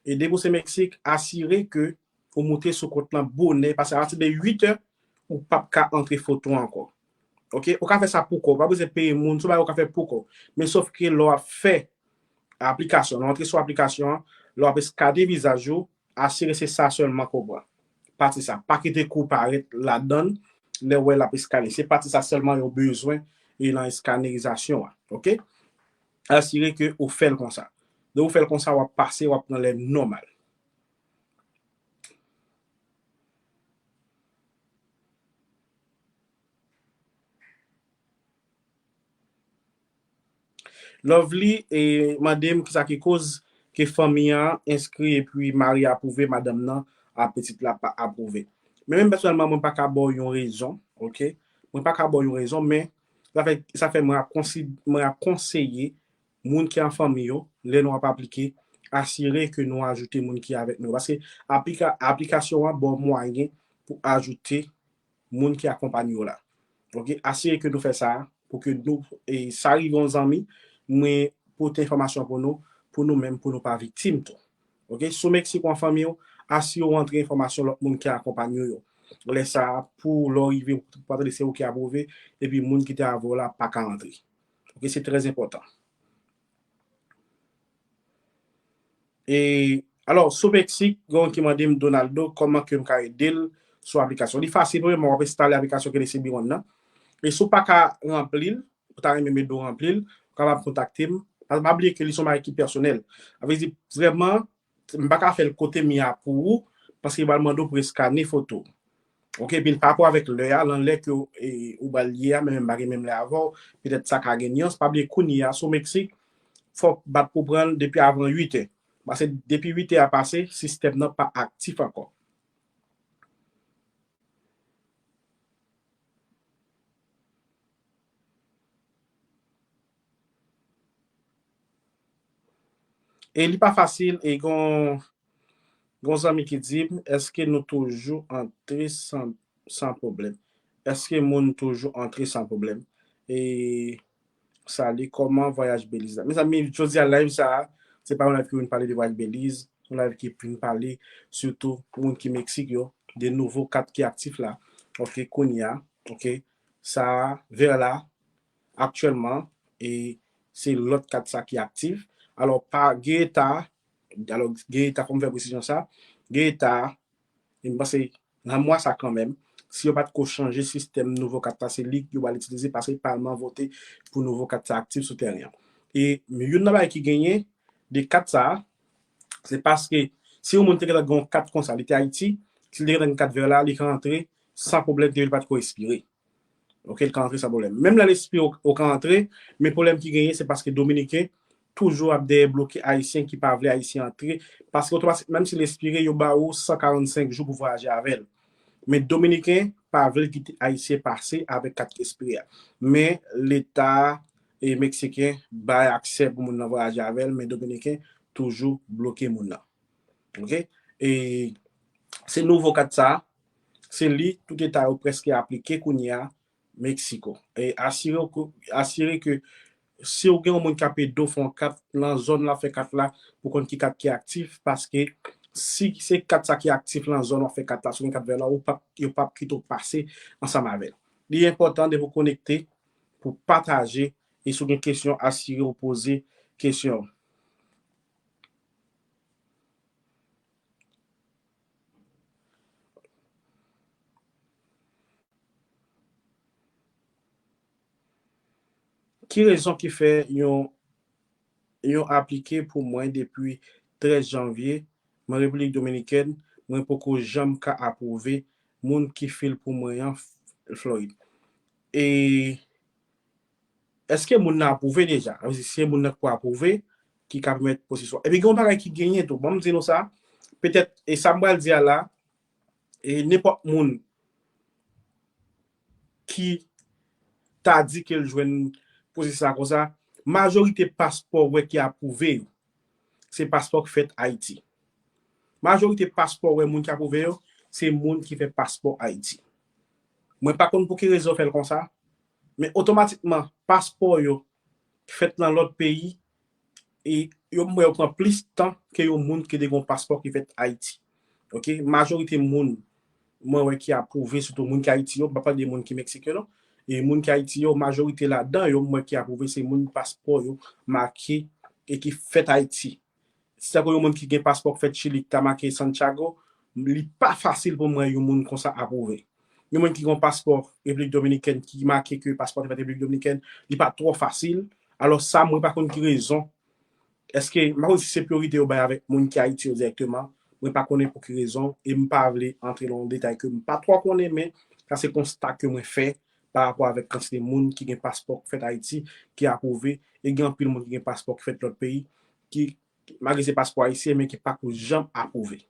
E depi w se Meksik, asire ke ou monte sou kont lan bonè, paske apati de uit è, ou p ap ka antre foto ankò. Oke? Ou ka fè sa pou kò w, ou pa bezwen peye moun, se yon bagay ou ka fè pou kò w. Men sòf ke lè w ap fè aplikasyon, lè w antre sou aplikasyon an, lè w ap eskane vizaj ou, asire se sa sèlman ke w pran. Pati sa, pa kite kou parèt ladan l, lè w wè l ap eskane. Se pati sa sèlman yo bezwen e nan eskanerizasyon an. Oke? Asire ke ou fè l konsa. Lè ou fè l konsa, w ap pase, w ap pran lè nòmal. Lovely, e, mande m kisa ki koz ke fanmi an enskri epi mari apwouve, madanm nan a pitit la pa apwouve. Men menm pèsonèlman, mwen pa ka ba w yon rezon, oke? Mwen pa ka ba w yon rezon, men sa fè, sa fè mwen ap konsi-, mwen ap konseye moun ki an fanmi yo, lè nou ap aplike, asire ke nou ajoute moun ki avèk nou. Paske aplika-, aplikasyon an ba w mwayen pou ajoute moun ki akonpanye w la. Ok, asire ke nou fè sa pou ke nou, e sa rive yon zanmi, mwen pote enfòmasyon pou nou, pou nou menm, pou nou pa viktim tou. Ok, si w Meksik ou an fanmi w, asire w antre enfòmasyon lòt moun ki akonpanye w yo. Lè sa a, pou lè w rive, pou adrese ou ki apwouve, epi moun ki te avè w la pa ka antre. Ok, se trè enpòtan. E, alò, sou Meksik, gen yon ki mande m, Donaldo, kòman ke m ka ede l sou aplikasyon. Li fasil, premyèman, w ap enstale aplikasyon K N C B One nan. E si w pa ka ranpli l, ou ta renmen m ede w ranpli l, ou kapab kontakte m. Pa, pa bliye ke li se yon bagay ki pèsonèl. Sa vle di, vrèman, m pa ka fè l kote m ye a pou ou, paske l pral mande w pou eskane foto w. Ok, epi l pa rapò avèk lè a, nan lè ke, e, ou pral ye a, men m pa gen menm lè avè w, petèt sa ka gen nyans. Pa bliye kounye a, si w Meksik, fòk bat pou pran l depi avan uit è. Paske depi uit è a pase, sistèm nan pa aktif ankò. E li pa fasil, e gon, gon zanmi ki di m, èske nou toujou antre san, san pwoblèm? Èske moun toujou antre san pwoblèm? E sali, kòman vwayaj Beliz la? Mezanmi, jodi a live sa a, se pa yon live ki vin pale de vwayaj Beliz, yon live ki vin pale sitou pou moun ki Meksik yo, de nouvo kat ki aktif la. Ok, kounye a, ok, sa a, vè la, aktyèlman, e se lòt kat sa ki aktif. Alò, pa gen eta, alò, gen eta, fò m fè presizyon sa, gen eta, e m panse nan mwa sa kanmenm, si yo pa t ko chanje sistèm nouvo kat la, se li yo pral itilize paske palman vote pou nouvo kat sa aktif sou tèren an. E youn nan bagay ki genyen de kat sa, se paske si yon moun te gentan gen yon kat konsa, li te Ayiti, si li te gentan gen kat vè la, li ka antre san pwoblèm, depi li pa t ko ekspire. Ok, l ka antre san pwoblèm. Menm lè l ekspire, ou, ou ka antre, men pwoblèm ki genyen, se paske Dominiken toujou ap dèyè bloke Ayisyen ki pa vle Ayisyen antre, paske otomatik, menm si l ekspire, yo ba ou san karannsenk jou pou vwayaje avè l. Men Dominiken pa vle kite Ayisyen pase avèk kat ki ekspire a. Men Leta, e, Meksiken bay aksè pou moun nan vwayaje avè l, men Dominiken toujou bloke moun nan. Ok? E se nouvo kat sa a, se li tout eta yo prèske aplike kounye a, Meksiko. E asire w ke, asire ke si w gen yon moun k ap ede w fè yon kat nan zòn la, fè kat la, pou konn ki kat ki aktif, paske si se kat sa ki aktif nan zòn w ap fè kat la, si w gen kat vè la, ou p ap, yo p ap kite w pase ansanm avè l. Li enpòtan depi w konekte pou pataje, e si w gen kesyon, asire w poze kesyon. Ki rezon ki fè yon, yon aplike pou mwen depi trèz janvye, mwen Repiblik Dominikèn, mwen poko janm ka apwouve moun ki fil pou mwen an Florid. E èske moun nan apwouve deja? Sa vle di, se moun nan ki pou apwouve ki ka pèmèt pwosesis la. Epi gen yon bagay ki genyen tou. Ban m di nou sa, petèt, e sa m pral di a la, e nenpòt moun ki ta di ke l jwenn pwosesis la konsa, majorite paspò w wè ki apwouve yo, se paspò ki fèt Ayiti. Majorite paspò w wè moun ki apwouve yo, se moun ki fè paspò Ayiti. Mwen pa konn pou ki rezon fè l konsa, men otomatikman, paspò yo ki fèt nan lòt peyi, e yo, mwen, yo pran plis tan ke yon moun ki te gen yon paspò ki fèt Ayiti. Ok? Majorite moun mwen wè ki apwouve, sitou moun ki Ayiti yo, m pa pale de moun ki Meksik yo, non. E moun ki Ayiti yo, majorite ladan yo, mwen wè ki apwouve, se moun paspò yo make e ki fèt Ayiti. Si tankou yon moun ki gen paspò k fèt Chili, ki ta make Santiago, li pa fasil pou mwen yon moun konsa apwouve. Yon moun ki gen yon paspò Repiblik Dominikèn, ki make ke paspò te fèt Repiblik Dominikèn, li pa twò fasil. Alò sa, mwen pa konn ki rezon. Èske, m pa konn si se priyorite yo bay avèk moun ki Ayiti yo dirèkteman. Mwen pa konnen pou ki rezon, e m pa vle antre nan yon detay ke m pa twò konnen, men sa se konsta ke mwen fè pa rapò avèk kantite moun ki gen paspò k fèt Ayiti, ki apwouve, e gen anpil moun ki gen paspò k fèt lòt peyi, ki malgre se paspò ayisyen, men ki pa ko janm apwouve.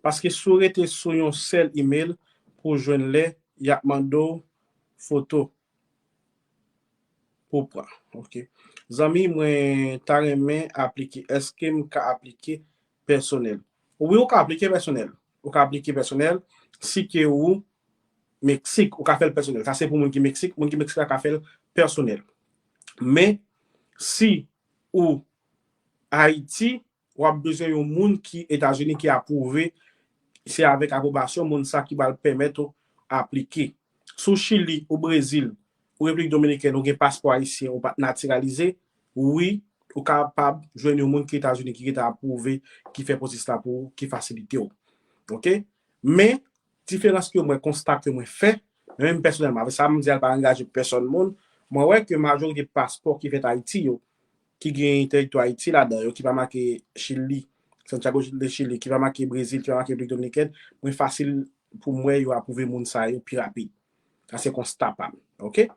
Paske si w rete sou yon sèl email pou w jwenn lè y ap mande w foto pou w pran. Ok. Zanmi, mwen ta renmen aplike. Èske m ka aplike pèsonèl. Wi, ou ka aplike pèsonèl. Ou ka aplike pèsonèl si ke ou Meksik, ou ka fè l pèsonèl. Sa se pou moun ki Meksik. Moun ki Meksik la ka fè l pèsonèl. Men, si ou Ayiti, w ap bezwen yon moun ki Etazini ki apwouve, se avèk apwobasyon moun sa ki pral pèmèt ou aplike. Si w Chili, ou Brezil, ou Repiblik Dominikèn, ou gen paspò ayisyen, ou pa t natiralize, wi, ou kapab jwenn yon moun ki Etazini ki gentan apwouve, ki fè pwosesis la pou ou, ki fasilite w. Oke? Men, diferans ke mwen, konsta ke mwen fè, mwen menm pèsonèlman, avèk sa m di a pa angaje pèsòn moun, mwen wè ke majorite paspò ki fèt Ayiti yo, ki gen teritwa Ayiti ladan yo, ki pa make Chili, Santiago de Chile, ki pa make Brezil, ki pa make Repiblik Dominikèn, mwen fasil pou mwen yo apwouve moun sa yo pi rapid. Sa se konsta pa m. Oke?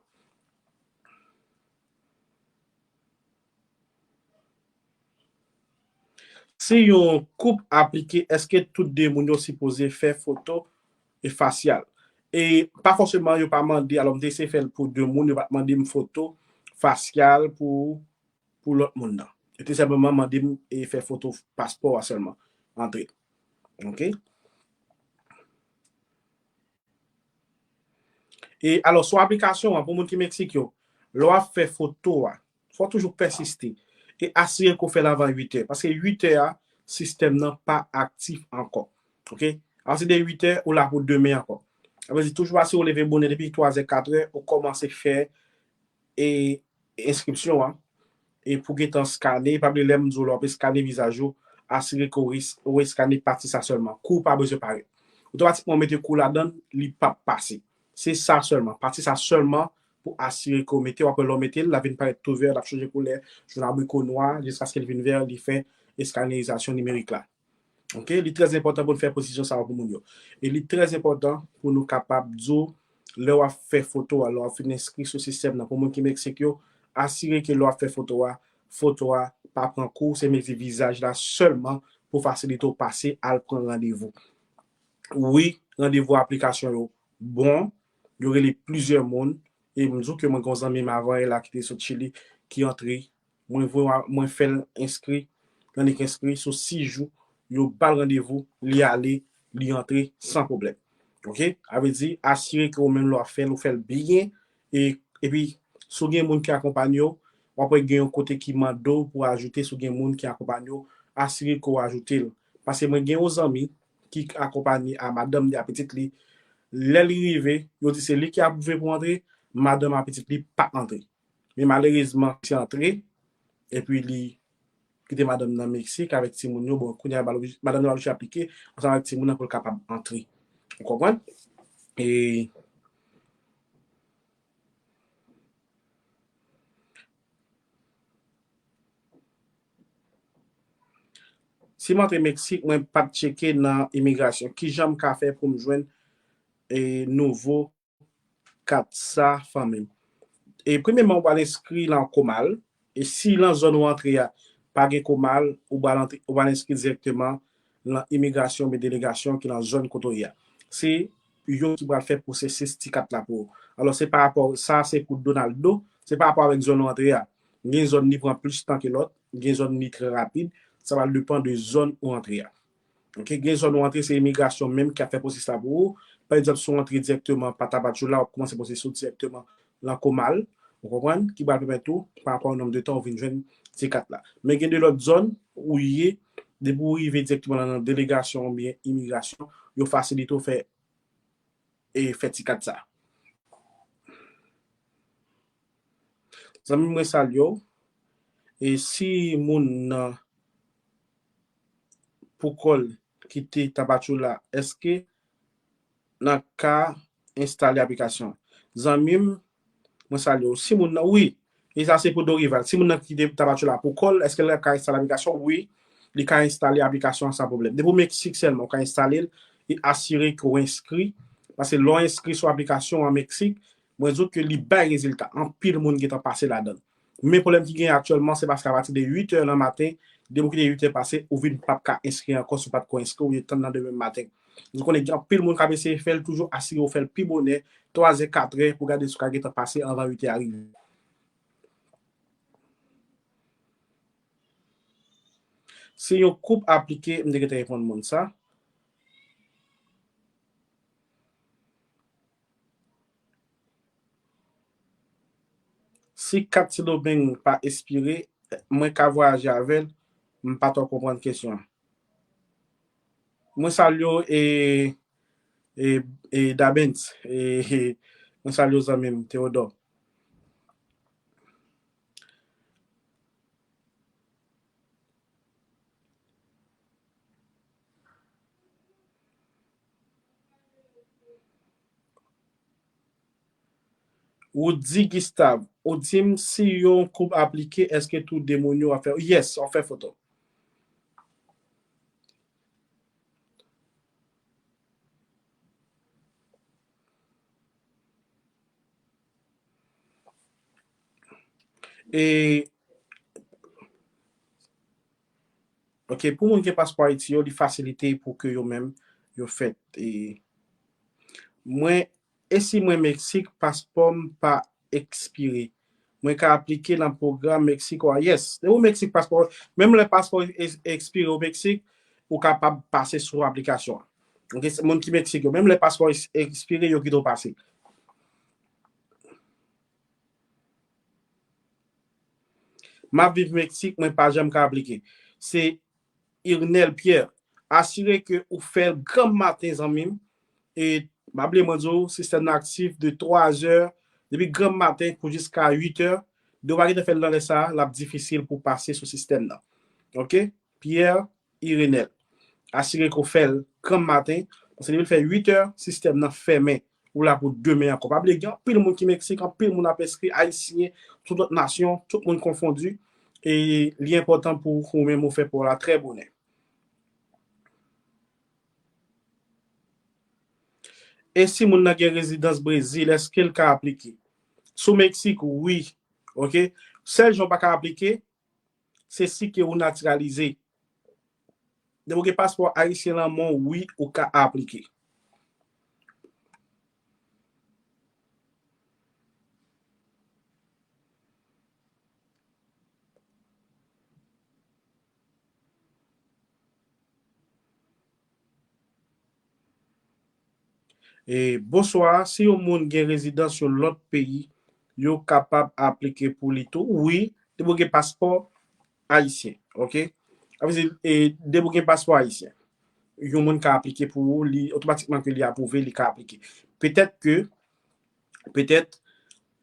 Si yon koup aplike, èske tout de moun yo sipoze fè foto e fasyal? E pa fòseman yo pa mande, alò m te eseye fè l pou de moun, yo pa t mande m foto fasyal pou, pou lòt moun nan. Yo te senpleman mande m e fè foto paspò a sèlman, antre. Oke? E alò, sou aplikasyon an, pou moun ki Meksik yo, lè w ap fè foto a, fò w toujou pèsiste e asire ke w fè l avan uit è. Paske uit è a, sistèm nan pa aktif ankò. Oke? Apati de uit è, ou la pou demen ankò. Sa vle di, toujou asire w leve bonè depi twa è, kat è, ou kòmanse fè e enskripsyon an, e pou gentan skane, pa bliye lè m di w lè w ap eskane vizaj ou, asire ke w res-, ou eskane pati sa sèlman. Kou pa bezwen parèt. Otomatikman, ou mete kou ladan l, li p ap pase. Se sa sèlman. Pati sa sèlman pou asire ke w mete, w ap wè lè w mete l, l ap vin parèt tou vè, l ap chanje koulè, jòn, abriko, nwa, jiskaske l vin vè, li fè eskanerizasyon nimerik la. Oke, li trè enpòtan pou n fè presizyon sa yo pou moun yo. E li trè enpòtan pou nou kapab di w, lè w ap fè foto a, lè w ap fin enskri sou sistèm nan, pou moun ki Meksik yo, asire ke lè w ap fè foto a, foto a pa pran kou, se mete vizaj la sèlman pou fasilite w pase al pran randevou. Wi, randevou aplikasyon yo bon, yo rele plizyè moun, e m di w ke mwen gen yon zanmi m avan yè la ki te sot Chili, ki antre, mwen voye, mwen fè l enskri, l annik enskri, sou sis jou, yo ba l randevou, li ale, li antre san pwoblèm. Oke? A vle di, asire ke ou menm lè w ap fè l, ou fè l byen, e, epi, si w gen moun ki akonpanye w, w ap wè gen yon kote ki mande w pou w ajoute, si w gen moun ki akonpanye w, asire ke w ajoute l. Paske mwen gen yon zanmi ki akonpanye a madanm li, a pitit li, lè li rive, yo di se li ki apwouve pou antre, madanm a pitit li pa antre. Men malerezman, li antre, epi li kite madanm nan Meksik avèk timoun yo. Bon, kounye a, madanm nan oblije aplike ansanm avèk timoun nan pou l kapab antre. Ou konprann? E si m antre Meksik, mwen pa t tcheke nan imigrasyon. Kijan m ka fè pou m jwenn e nouvo kat sa, fanmi m? E premyèman, ou pral enskri lan Comal. E si lan zòn ou antre a pa gen Comal, ou pral antre, ou pral enskri dirèkteman lan imigrasyon oubyen delegasyon ki lan zòn kote w ye a. Se yo ki pral fè pwosesis ti kat la pou ou. Alò, se pa rapò, sa se pou Donaldo, se pa rapò avèk zòn ou antre a. Gen zòn li pran plis tan ke lòt, gen zòn li trè rapid, sa pral depann de zòn ou antre a. Oke, gen zòn ou antre, se imigrasyon menm ki ap fè pwosesis la pou ou. Pa egzanp, si w antre dirèkteman pa Tapachula, w ap kòmanse pwosesis ou dirèkteman lan Comal, ou konprann, ki pral pèmèt ou, pa rapò a nonb de tan, ou vin jwenn ti kat la. Men gen de lòt zòn ou ye, depi ou rive dirèkteman lan, lan delegasyon oubyen imigrasyon, yo fasilite w fè, e fè ti kat sa. Zanmi m, mwen salye w. E si moun nan pou kò l kite Tapachula, èske n a ka enstale aplikasyon? Zanmi m, mwen salye w. Si moun nan, wi, e sa se pou Dorival. Si moun nan kite Tapachula pou kò l, èske l ka enstale aplikasyon? Wi, li ka enstale aplikasyon an san pwoblèm. Depi w Meksik sèlman, ou ka enstale l e asire ke w enskri. Paske lè w enskri sou aplikasyon an Meksik, mwen di w ke li bay rezilta. Anpil moun gentan pase ladan l. Men pwoblèm ki genyen aktyèlman, se paske apati de uit è nan maten, depi w kite uit è pase, ou vin p ap ka enskri ankò, si w pa t ko enskri, ou ye tann nan demen maten. Nou konnen gen anpil moun k ap eseye fè l, toujou asire w fè l pi bonè, twa è, kat è, pou gade si w ka gentan pase anvan uit è a rive. Si yon koup aplike, m te gentan reponn moun sa. Si kat Sendomeng pa ekspire, mwen ka vwayaje avè l, m pa twò konprann kesyon an. Mwen salye w, e, e, e Dabens, e, e, mwen salye w zanmi m, Theodore. Rudy Gustave, ou di m si yon koup aplike, èske tou de moun yo ap fè? Yes, w ap fè foto. E, ok, pou moun gen paspò Ayiti yo, li fasilite pou ke yo menm, yo fèt. E, mwen, e si mwen Meksik, paspò m pa ekspire? Mwen ka aplike nan pwogram Meksiko a? Yes. Depi w Meksik, paspò, menm lè paspò e-, ekspire o Meksik, ou kapab pase sou aplikasyon an. Ok, se moun ki Meksik yo, menm lè paspò es-, ekspire, yo kite w pase. M ap viv Meksik, mwen pa janm ka aplike. Se Irnel Pierre. Asire ke ou fè l granm maten, zanmi m. E pa bliye mwen di w, sistèm nan aktif de twa zè, depi granm maten pou jiska uit è. Depi w pa gentan fè l nan lè sa a, l ap difisil pou w pase sou sistèm nan. Ok? Pierre Irenel. Asire ke w fè l granm maten, paske depi l fè uit è, sistèm nan fèmen. Ou la pou demen ankò. Pa bliye, gen anpil moun ki Meksik, anpil moun ap enskri, Ayisyen, tout lòt nasyon, tout moun konfondi. E li enpòtan pou ou menm ou fè pa w la trè bonè. E si moun nan gen rezidans Brezil, èske l ka aplike? Sou Meksik, wi. Ok? Sèl jan w pa ka aplike, se si ke ou natiralize. Depi w gen paspò ayisyen lan men w, wi, ou ka aplike. E, bonswa, si yon moun gen rezidans yon lòt peyi, yo kapab aplike pou li tou? Wi, depi w gen paspò ayisyen, ok? Sa vle di, e, depi w gen paspò ayisyen, yon moun ka aplike pou ou, li, otomatikman ke li apwouve, li ka aplike. Petèt ke, petèt,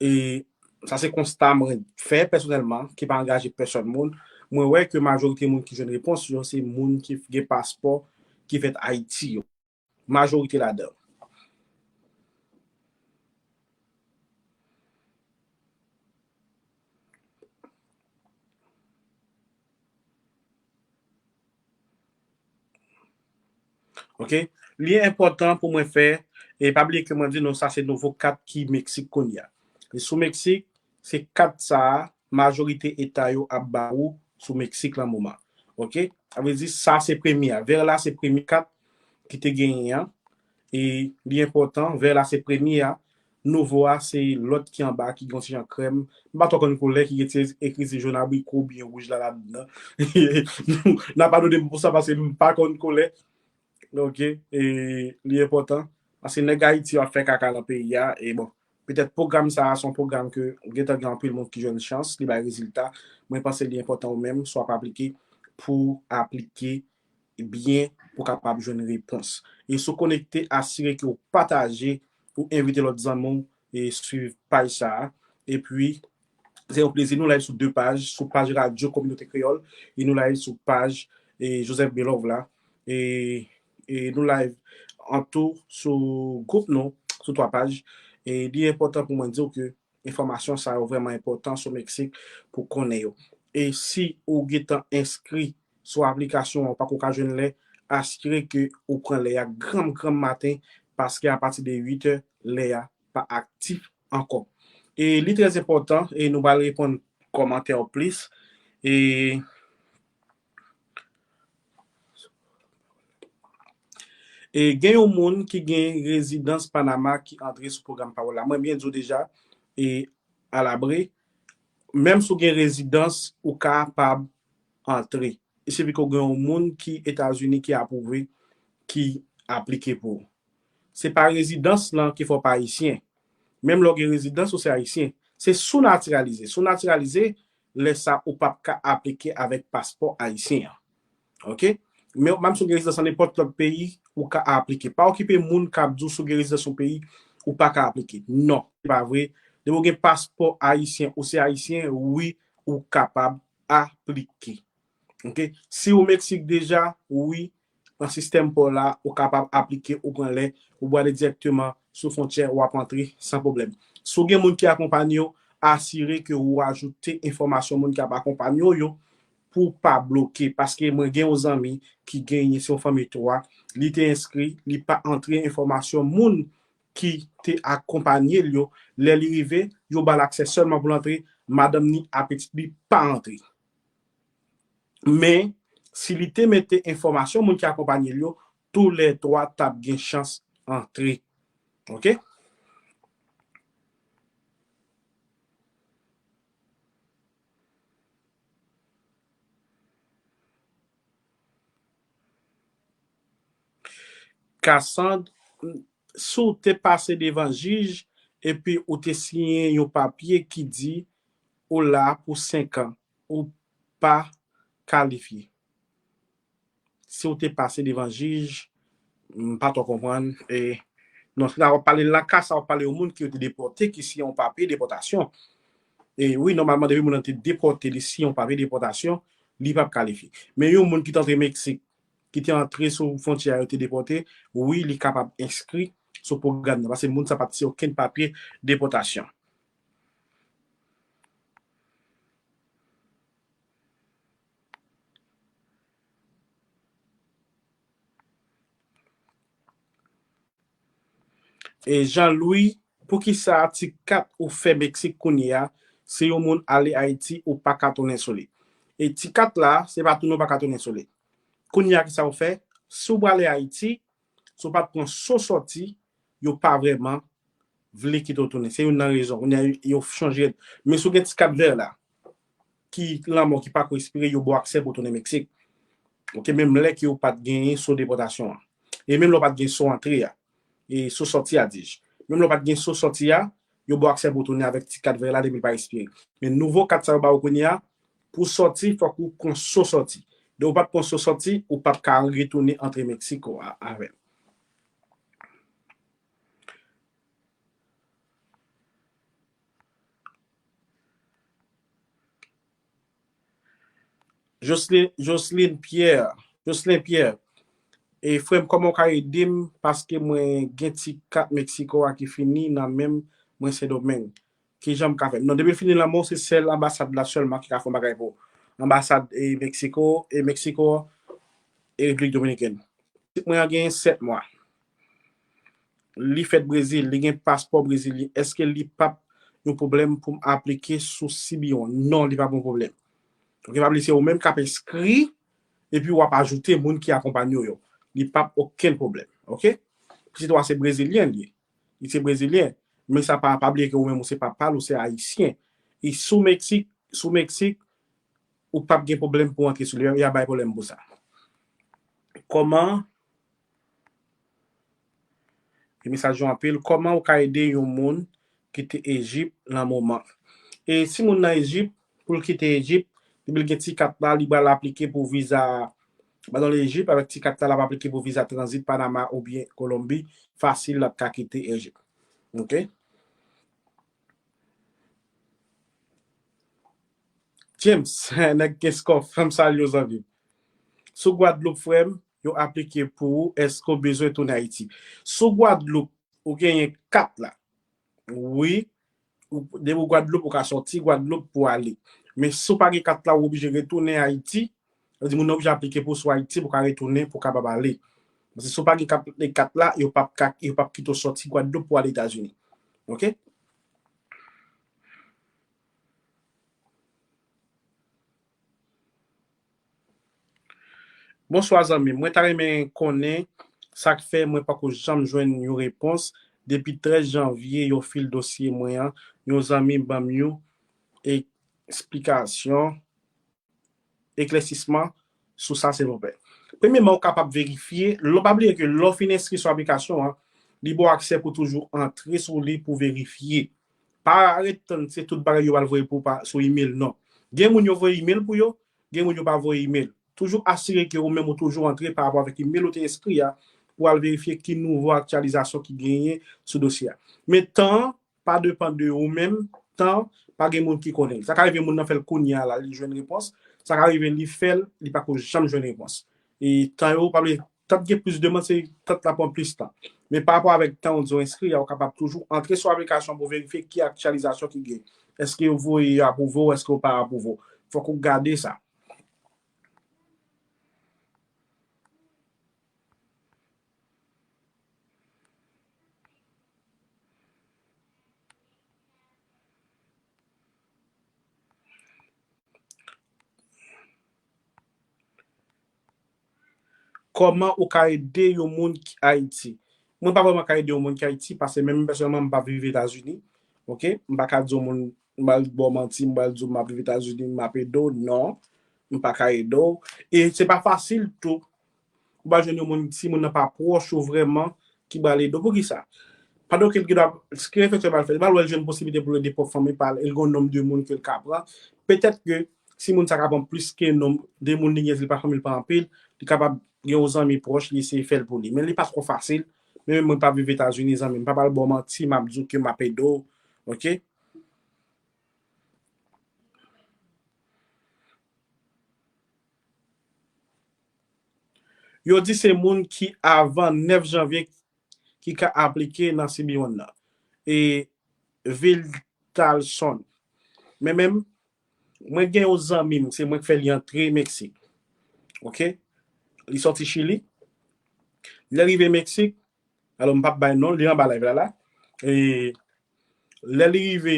e, sa se konsta mwen fè pèsonèlman, ki pa angaje pèsòn moun, mwen wè ke majorite moun ki jwenn repons yo, se moun ki gen paspò ki fèt Ayiti yo. Majorite ladan. Ok? Li enpòtan pou mwen fè, e pa bliye ke mwen di nou sa se nouvo kat ki Meksik kounye a. E sou Meksik, se kat sa a, majorite eta yo ap ba ou sou Meksik lan moman. Ok? Sa vle di sa se premye a. Vè la se premye kat ki te genyen an. E li enpòtan, vè la se premye a. Nouvo a se lòt ki anba ki gen yon ti jan krèm. M pa twò konn koulè ki gen ti ekri ti jòn abriko oubyen wouj la ladan. N a padone m pou sa paske m pa konn koulè. Ok, e li enpòtan. Paske nèg Ayiti yo ap fè kaka nan peyi a. E bon, petèt pwogram sa a se yon pwogram ke gentan gen anpil moun ki jwenn chans, li bay rezilta. Mwen panse li enpòtan ou menm, si w ap aplike, pou w aplike byen, pou w kapab jwenn repons. E si w konekte, asire ke w pataje, ou envite lòt zanmi w e swiv paj sa a. Epi, se yon plezi. Nou live sou de paj, sou paj Radyo Kominote Kreyòl, e nou live sou paj, e, Joseph Belove la. E, e nou live an tou sou gwoup nou, sou twa paj. E li enpòtan pou mwen di w ke enfòmasyon sa yo vrèman enpòtan sou Meksik pou konnen yo. E si ou gentan enskri sou aplikasyon an, ou pako ka jwenn lè, asire ke ou pran lè a granm, granm maten, paske apati de uit è, lè a pa aktif ankò. E li trè enpòtan, e nou pral reponn kòmantè yo plis. E, e gen yon moun ki gen rezidans Panama ki antre sou pwogram pawòl la. Mwen byen di w deja, e alabre, menm si w gen rezidans, ou kapab antre. il sifi ke w gen yon moun ki Etazini ki apwouve, ki aplike pou ou. Se pa rezidans lan ki fè w pa ayisyen. Menm lè w gen rezidans, ou se ayisyen. Se si w natiralize. Si w natiralize, lè sa ou p ap ka aplike avèk paspò ayisyen an. Oke? Men menm si w gen rezidans nan nenpòt lòt peyi, ou ka aplike. Pa okipe moun k ap di w si w gen rezidans yon peyi, ou pa ka aplike. Non, se pa vre. Depi w gen paspò ayisyen, ou se ayisyen, wi, ou kapab aplike. Oke? Si w Meksik deja, wi, nan sistèm pa w la, ou kapab aplike, ou pran lè, ou prale dirèkteman sou fwontyè, w ap antre san pwoblèm. Si w gen moun ki akonpanye w, asire ke ou ajoute enfòmasyon moun ki ap akonpanye w yo pou w pa bloke. Paske mwen gen yon zanmi ki genyen, se yon fanmi twa, li te enskri, li pa antre enfòmasyon moun ki te akonpanye l yo. Lè li rive, yo ba l aksè sèlman pou l antre, madanm ni a pitit li pa antre. Men, si li te mete enfòmasyon moun ki akonpanye l yo, toulètwa t ap gen chans antre. Oke? Kasand, si w te pase devan jij epi ou te siyen yon papye ki di ou la pou senk an, ou pa kalifye. Si w te pase devan jij, m pa twò konprann. E, non, la w ap pale, nan ka sa w ap pale yon moun ki yo te depòte, ki siyen yon papye depòtasyon. E wi, nòmalman, depi moun nan te depòte, li siyen yon papye depòtasyon, li p ap kalifye. Men yon moun ki t antre Meksik, ki te antre sou fwontyè a, yo te depòte, wi, li kapab enskri sou pwogram nan, paske moun sa pa t siyen okenn papye depòtasyon. E Jean Louis, poukisa ti kat ou fè Meksik kounye a, si yon moun ale Ayiti, ou pa ka tounen sou li? E ti kat la, se pa tounen ou pa ka tounen sou li. Kounye a, kisa ou fè? Si w prale Ayiti, si w pa t pran so sòti, yo pa vrèman vle kite w tounen. Se youn nan rezon. Kounye a, yo chanje. Men si w gen ti kat vè la, ki lanmò, ki pako ekspire, yo ba w aksè pou w tounen Meksik. Oke, menm lè ke w pa t genyen so depòtasyon an. E menm lè w pa t gen so antre a. E so sòti a, di j. Menm lè w pa t gen so sòti a, yo ba w aksè pou w tounen avèk ti kat vè la depi l pa ekspire. Men nouvo kat sa yo ba w kounye a, pou w sòti, fòk ou pran so sòti. Depi w pa t pran so sòti, ou p ap ka retounen antre Meksiko a, avè l. Jocelyn, Jocelyn Pierre, Jocelyn Pierre, e frè m, kòman w ka ede m? Paske mwen gen ti kat Meksiko a ki fini nan men m, mwen Sendomeng. Kijan m ka fè? Non, depi l fini nan men w, se sèl anbasad la sèlman ki ka fè yon bagay pou ou. Anbasad e Meksiko, e Meksiko, e Repiblik Dominikèn. Pitit mwen an genyen sèt mwa. Li fèt Brezil, li gen paspò brezilyen. Èske li p ap yon pwoblèm pou m aplike sou C B O? Non, li p ap yon pwoblèm. Oke, pa bliye se ou menm k ap enskri, epi w ap ajoute moun ki akonpanye w yo. Li p ap okenn pwoblèm. Oke? Pitit ou a se brezilyen li ye. Li se brezilyen. Men sa pa, pa bliye ke ou menm ou se papa l, ou se ayisyen. E sou Meksik, sou Meksik, ou p ap gen pwoblèm pou antre sou li. Y a bay pwoblèm pou sa. Kòman, e mesaj yo anpil, kòman ou ka ede yon moun kite Ejip nan moman? E si moun nan Ejip, pou l kite Ejip, depi l gen ti kat la, li pral aplike pou viza, ba nan Ejip, avèk ti kat la, l ap aplike pou viza tranzit Panama oubyen Kolonbi, fasil, l ap ka kite Ejip. Oke? James, nèg Kenskòf, fè m salye w, zanmi m. Sou Gwadloup, frè m, yo aplike pou ou, èske w bezwen tounen Ayiti? Sou Gwadloup, ou genyen kat la. Wi, ou, depi w Gwadloup, ou ka sòti Gwadloup pou ale. Men si w pa gen kat la, ou oblije retounen Ayiti. Sa vle di moun nan oblije aplike pou sou Ayiti pou ka retounen, pou kapab ale. Paske si w pa gen kat, kat la, yo p ap ka, yo p ap kite w sòti Gwadloup pou ale Etazini. Oke? Bonswa, zanmi m. Mwen ta renmen konnen sa k fè mwen pako janm jwenn yon repons. Depi trèz janvye, yo fil dosye mwen an. Yon zanmi ban m yon esplikasyon, eklèsisman, sou sa, silvouplè. Premyèman, ou kapab verifye, lè w pa bliye ke lè w fin enskri sou aplikasyon an, li ba w aksè pou toujou antre sou li pou verifye. Pa ret tann se tout bagay yo pral voye pou pa, sou email, non. Gen moun yo voye email pou yo, gen moun yo pa voye email. Toujou asire ke ou menm ou toujou antre pa rapò avèk email ou te enskri a pou al verifye ki nouvo aktyalizasyon ki genyen sou dosye a. Men tan an pa depann de ou menm, tan pa gen moun ki konnen. Sa ka rive moun nan fè l kounye a la, li jwenn repons. Sa ka rive li fè l, li pako janm jwenn repons. E tan yo, pa bliye, tan gen plis demann, se tan la pran plis tan. Men pa rapò avèk tan ou di w enskri a, ou kapab toujou antre sou aplikasyon pou verifye ki aktyalizasyon ki gen. Èske yo voye yo apwouve w, èske yo pa apwouve w. Fòk ou gade sa. Kòman ou ka ede yon moun ki Ayiti? Mwen pa vrèman ka ede yon moun ki Ayiti, paske menm pèsonèlman, m pa viv Etazini. Oke? M pa ka di yon moun, m pral ba w manti, m pral di w m ap viv Etazini, m ap ede w. Non, m pa ka ede w. E se pa fasil tou. Ou pa jwenn yon moun, si moun nan pa pwòch ou vrèman, ki pral ede w. Poukisa? Pandan ke l gen dwa, ki refleksyon l pral fè? Li pral wè l jwenn posiblite pou l ede pwòp fanmi pa l, e l gen yon nonb de moun ke l ka pran. Petèt ke si moun sa ka pran plis ke nonb de moun li gen, li pa fanmi l pa anpil, li kapab gen yon zanmi pwòch, li eseye fè l pou li. Men li pa twò fasil. Men mwen pa viv Etazini, zanmi m. M pa pral ba w manti, m ap di w ke m ap ede w. Oke? Yo di se moun ki avan nèf janvye ki ka aplike nan C B one nan. E Viltalson. Men menm, mwen gen yon zanmi m, se mwen k fè li antre Meksik. Oke? Li sòti Chili. Lè l rive Meksik, alò m p ap bay non, li anba live la la. E lè li rive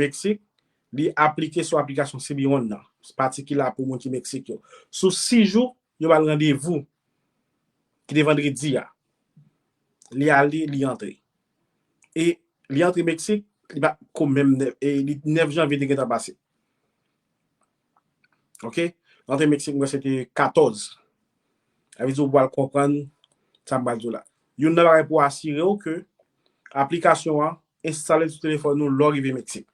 Meksik, li aplike sou aplikasyon C B one nan. Pati ki la pou moun ki Meksik yo. Sou sis jou, yo ba l randevou, ki te vandredi a. Li ale, li antre. E li antre Meksik, li pa ko menm nèf, e li nèf janvye te gentan pase. Oke? Antre Meksik, mwen se te katòz. Sa vle di ou pral konprann sa m pral di w la. Youn nan bagay pou asire w ke aplikasyon an enstale sou telefòn ou lè w rive Meksik.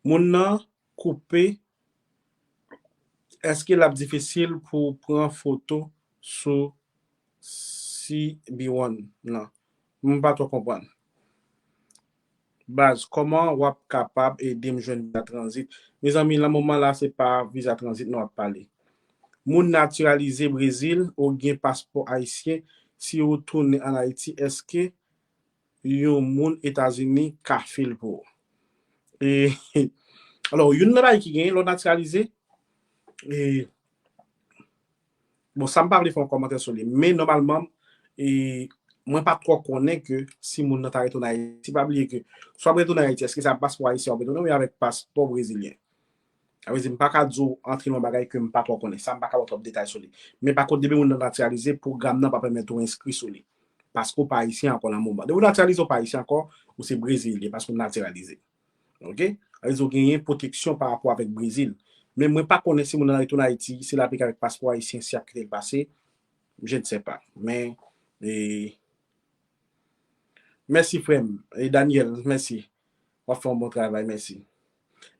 Moun nan koupe, èske l ap difisil pou w pran foto sou C B one nan? M pa twò konprann. Baz, kòman w ap kapab ede m jwenn viza tranzit? Mezanmi, nan moman la, se pa viza tranzit nou ap pale. Moun natiralize Brezil ou gen paspò ayisyen, si ou tounen ann Ayiti, èske yon moun Etazini ka fè l pou ou? E, alò, youn nan bagay ki genyen, lè w natiralize, e, bon, sa m pa vle fè yon kòmantè sou li, men nòmalman, e, mwen pa twò konnen ke si moun nan ta retounen Ayiti, pa bliye ke swa w retounen Ayiti, èske se avèk paspò ayisyen w ap retounen oubyen avèk paspò brezilyen? Sa vle di, m pa ka di w antre nan yon bagay ke m pa twò konnen. Sa, m pa ka ba w twòp detay sou li. Men pa kont, depi moun nan natiralize, pwogram nan pa pèmèt ou enskri sou li. Paske w pa ayisyen ankò nan moman. Depi w natiralize, w pa ayisyen ankò, ou se brezilyen, paske w natiralize. Oke? Sa vle di, w genyen pwoteksyon pa rapò avèk Brezil. Men mwen pa konnen si moun nan retounen Ayiti, si l aplike avèk paspò ayisyen, si y ap kite l pase, je ne sais pas. Men, e, mèsi, frè m. E Daniel, mèsi. W ap fè yon bon travay, mèsi.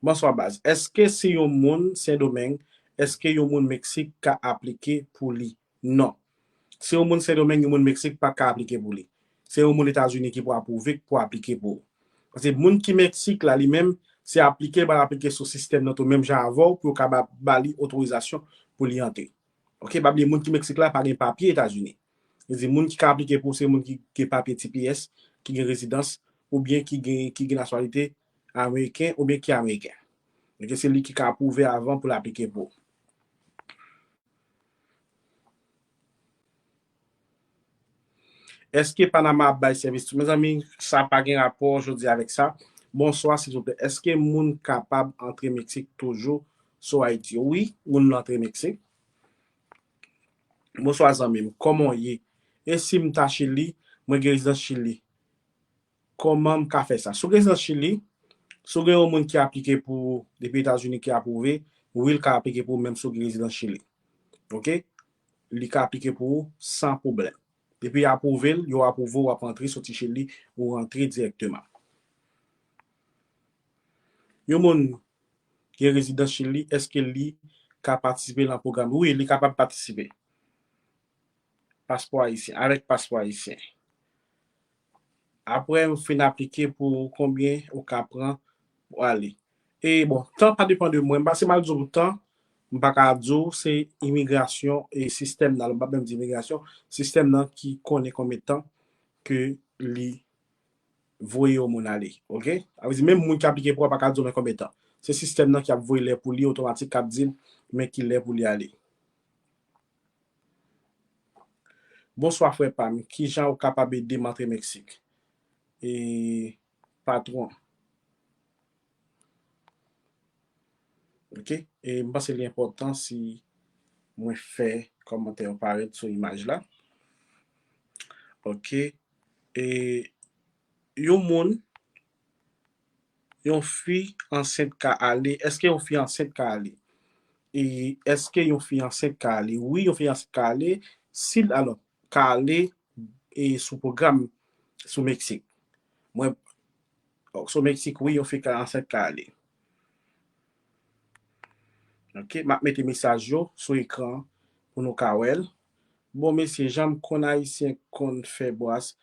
Bonswa, baz. Èske si yon moun Sendomeng, èske yon moun Meksik ka aplike pou li? Non. Si yon moun Sendomeng, yon moun Meksik pa ka aplike pou li. Se yon moun Etazini ki pou apwouve, ki pou aplike pou ou. Paske moun ki Meksik la, li menm, se aplike, l pral aplike sou sistèm nan tou menm jan avè w pou yo ka ba, ba li otorizasyon pou li antre. Oke, pa bliye moun ki Meksik la pa gen papye Etazini. Li di moun ki ka aplike pou ou se moun ki gen papye T P S, ki gen rezidans, oubyen ki gen, ki gen nasyonalite ameriken, oubyen ki ameriken. Oke, se li ki ka apwouve avan pou l aplike pou ou. Èske Panama ap bay sèvis tou? Mezanmi, sa pa gen rapò jodi avèk sa. Bonswa, silvouplè. Èske moun kapab antre Meksik toujou sou Ayiti? Wi, moun nan antre Meksik. Bonswa zanmi m, kòman w ye? E si m ta Chili, mwen gen rezidans Chili, kòman m ka fè sa? Si w gen rezidans Chili, si w gen yon moun ki aplike pou ou depi Etazini ki apwouve, wi, l ka aplike pou ou menm si w gen rezidans Chili. Oke? Li ka aplike pou ou san pwoblèm. Depi y apwouve l, yo apwouve w, w ap antre soti Chili, ou rantre dirèkteman. Yon moun ki gen rezidans Chili, èske li ka patisipe nan pwogram? Wi, li kapab patisipe. Paspò ayisyen, avèk paspò ayisyen. Apre ou fin aplike pou konbyen ou ka pran pou ale. E bon, tan pa depann de mwen. M pa, si m al di w tan, m pa ka di w se imigrasyon e sistèm nan, m pa menm di imigrasyon, sistèm nan ki konnen konbyen tan ke li voye yon moun ale. Oke? Sa vle di, menm moun ki aplike pou a pa ka di w men konbyen tan. Se sistèm nan ki ap voye lè pou li otomatik, k ap di l men ki lè pou li ale. Bonswa, frè pa m. Kijan ou kapab ede m antre Meksik? E patwon. Oke? E m panse li enpòtan si mwen fè kòmantè yo parèt sou imaj la. Oke? E yon moun, yon fi ansent ka ale? Èske yon fi ansent ka ale? E èske yon fi ansent ka ale? Wi, yon fi ansent ka ale. Si, alò, ka ale e sou pwogram sou Meksik. Mwen, sou Meksik, wi, yon fi ka ansent ka ale. Oke, m ap mete mesaj yo sou ekran pou nou ka wè l. Bon, mesye, jan m konn Ayisyen konn fè bwas,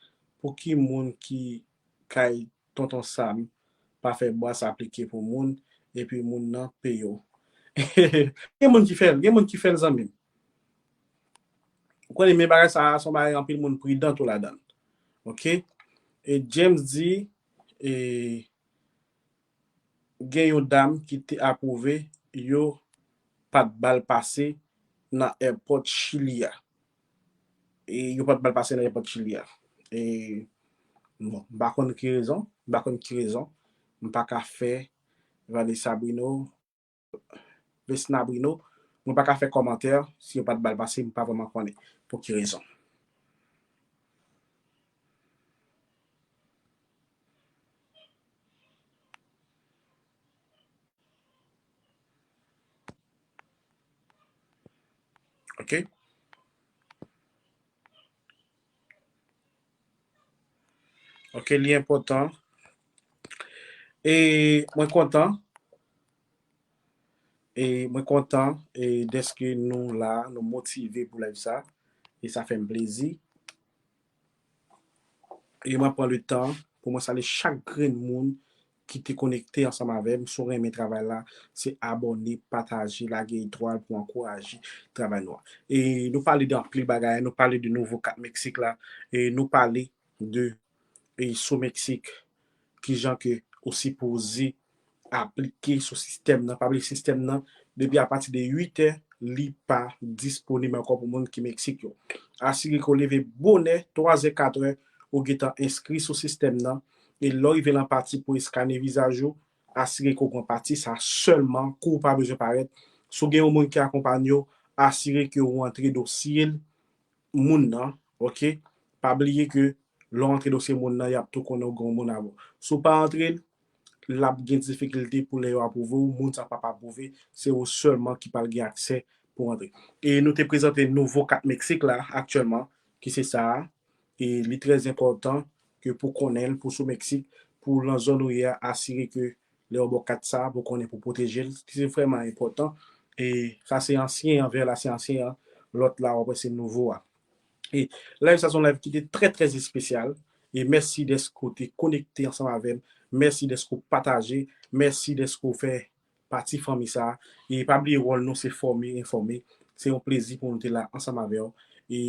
pou ki moun ki kay Tonton Sam pa fè bwas aplike pou moun, epi moun nan peye w? Gen moun ki fè l, gen moun ki fè l, zanmi m. Ou konnen, men bagay sa a, se yon bagay anpil moun pridan tou ladan l. Oke? E James di, e, gen yon dam ki te apwouve, yo pa t ba l pase nan èpòt Chili a. E yo pa t ba l pase nan èpòt Chili a. E, bon, m pa konn ki rezon, m pa konn ki rezon. M pa ka fè Vanessa Bruno, Vesna Bruno, mwen pa ka fè kòmantè, si yo pa t ba l pase, m pa vrèman konnen pou ki rezon. Oke? Oke, li enpòtan. E mwen kontan. E mwen kontan, e, dèske nou la, nou motive pou live sa. E sa fè m plezi. E mwen pran le tan pou mwen salye chak grenn moun ki te konekte ansanm avè m. Si w renmen travay la, se abòne, pataje, lage etwal pou ankouraje travay nou an. E nou pale de anpil bagay, nou pale de nouvo kat Meksik la, e nou pale de, e sou Meksik, kijan ke ou sipoze aplike sou sistèm nan. Pa bliye sistèm nan, depi apati de uit è, li pa disponib ankò pou moun ki Meksik yo. Asire ke w leve bonè, twa zè, kat è, ou gentan enskri sou sistèm nan. E lè w rive nan pati pou eskane vizaj ou, asire ke w pran pati sa sèlman, kou w pa bezwen parèt. Si w gen yon moun ki akonpanye w, asire ke w antre dosye l, moun nan, oke? Pa bliye ke lè w antre dosye moun nan, y ap tou konnen w gen yon moun avè w. Si w pa antre l, l ap gen difikilte pou lè yo apwouve w, moun sa p ap apwouve, se ou sèlman ki pral gen aksè pou antre. E nou te prezante nouvo kat Meksik la aktyèlman, ki se sa a. E li trè enpòtan ke pou konnen l, pou sou Meksik, pou nan zòn ou ye a, asire ke lè yo ba w kat sa, pou konnen pou pwoteje l, se vrèman enpòtan. E sa se ansyen an, vè la se ansyen an, lòt la w ap wè se nouvo a. E live sa se yon live ki te trè, trè espesyal. E mèsi dèske w te konekte ansanm avè m. Mèsi dèske w pataje. Mèsi dèske w fè pati fanmi sa. E pa bliye wòl nou se fòme, enfòme. Se yon plezi pou nou te la ansanm avè w. E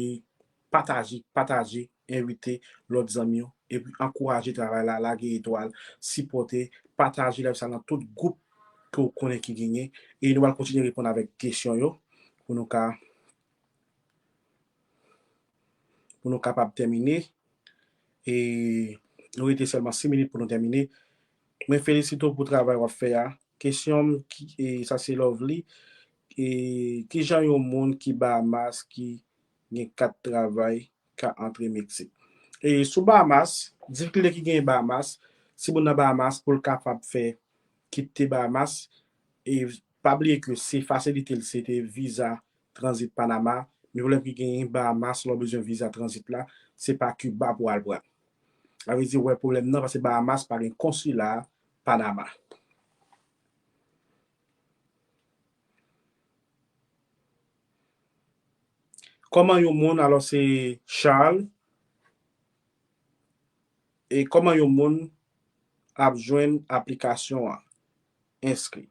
pataje, pataje, envite lòt zanmi w. Epi ankouraje travay la, lage etwal, sipòte, pataje live sa nan tout gwoup ke w konnen ki genyen. E nou pral kontinye reponn avèk kesyon yo pou nou ka, pou nou kapab tèmine. E nou rete sèlman sis minit pou nou tèmine. Mwen felisite w pou travay w ap fè a. Kesyon m, ki, e, sa se Lovely. E, kijan yon moun ki Bahamas ki gen kat travay ka antre Meksik. E sou Bahamas, difikilte ki genyen Bahamas, si moun nan Bahamas pou l kapab fè kite Bahamas, e pa bliye ke se fasilite l se te viza tranzit Panama, men pwoblèm ki genyen Bahamas lè w bezwen viza tranzit la, se pa Kiba pou al pran. Sa vle di, w wè pwoblèm nan, paske Bahamas pa gen konsila Panama. Kòman yon moun, alò se Charles, e kòman yon moun ap jwenn aplikasyon an, enskri?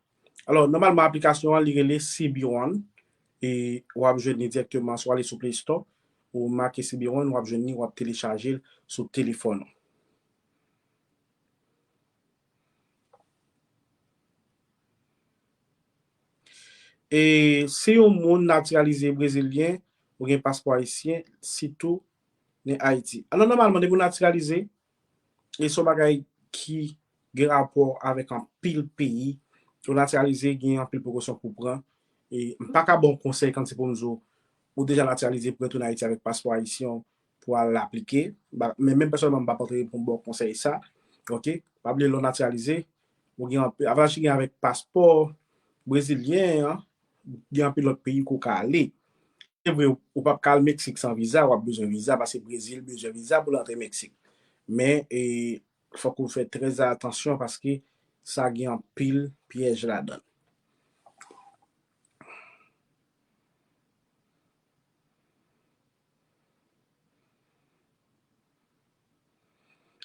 Alò, nòmalman, aplikasyon an, li rele C B One, e w ap jwenn li dirèkteman, swa ale sou Play Store, ou make C B One, w ap jwenn li, w ap telechaje l sou telefòn ou. E si yon moun natiralize brezilyen, ou gen paspò ayisyen, sitou nan Ayiti. Alò, nòmalman, depi w natiralize, e se yon bagay ki gen rapò avèk anpil peyi, ou natiralize, gen anpil prekosyon pou pran. E m pa ka ba w konsèy kòmsi pou m di w, ou deja natiralize pou retounen Ayiti avèk paspò ayisyen, pou al aplike. Ba, men menm pèsonèlman, m p ap antre pou m ba w konsèy sa. Oke? Pa bliye lè w natiralize, ou gen anpe-, avantaj ki gen avèk paspò brezilyen an, gen anpil lòt peyi ke w ka ale. Se vre, ou p ap ka al Meksik san viza, w ap bezwen viza, paske Brezil bezwen viza pou l antre Meksik. Men, e, fòk ou fè trè atansyon paske sa gen anpil pyèj ladan l.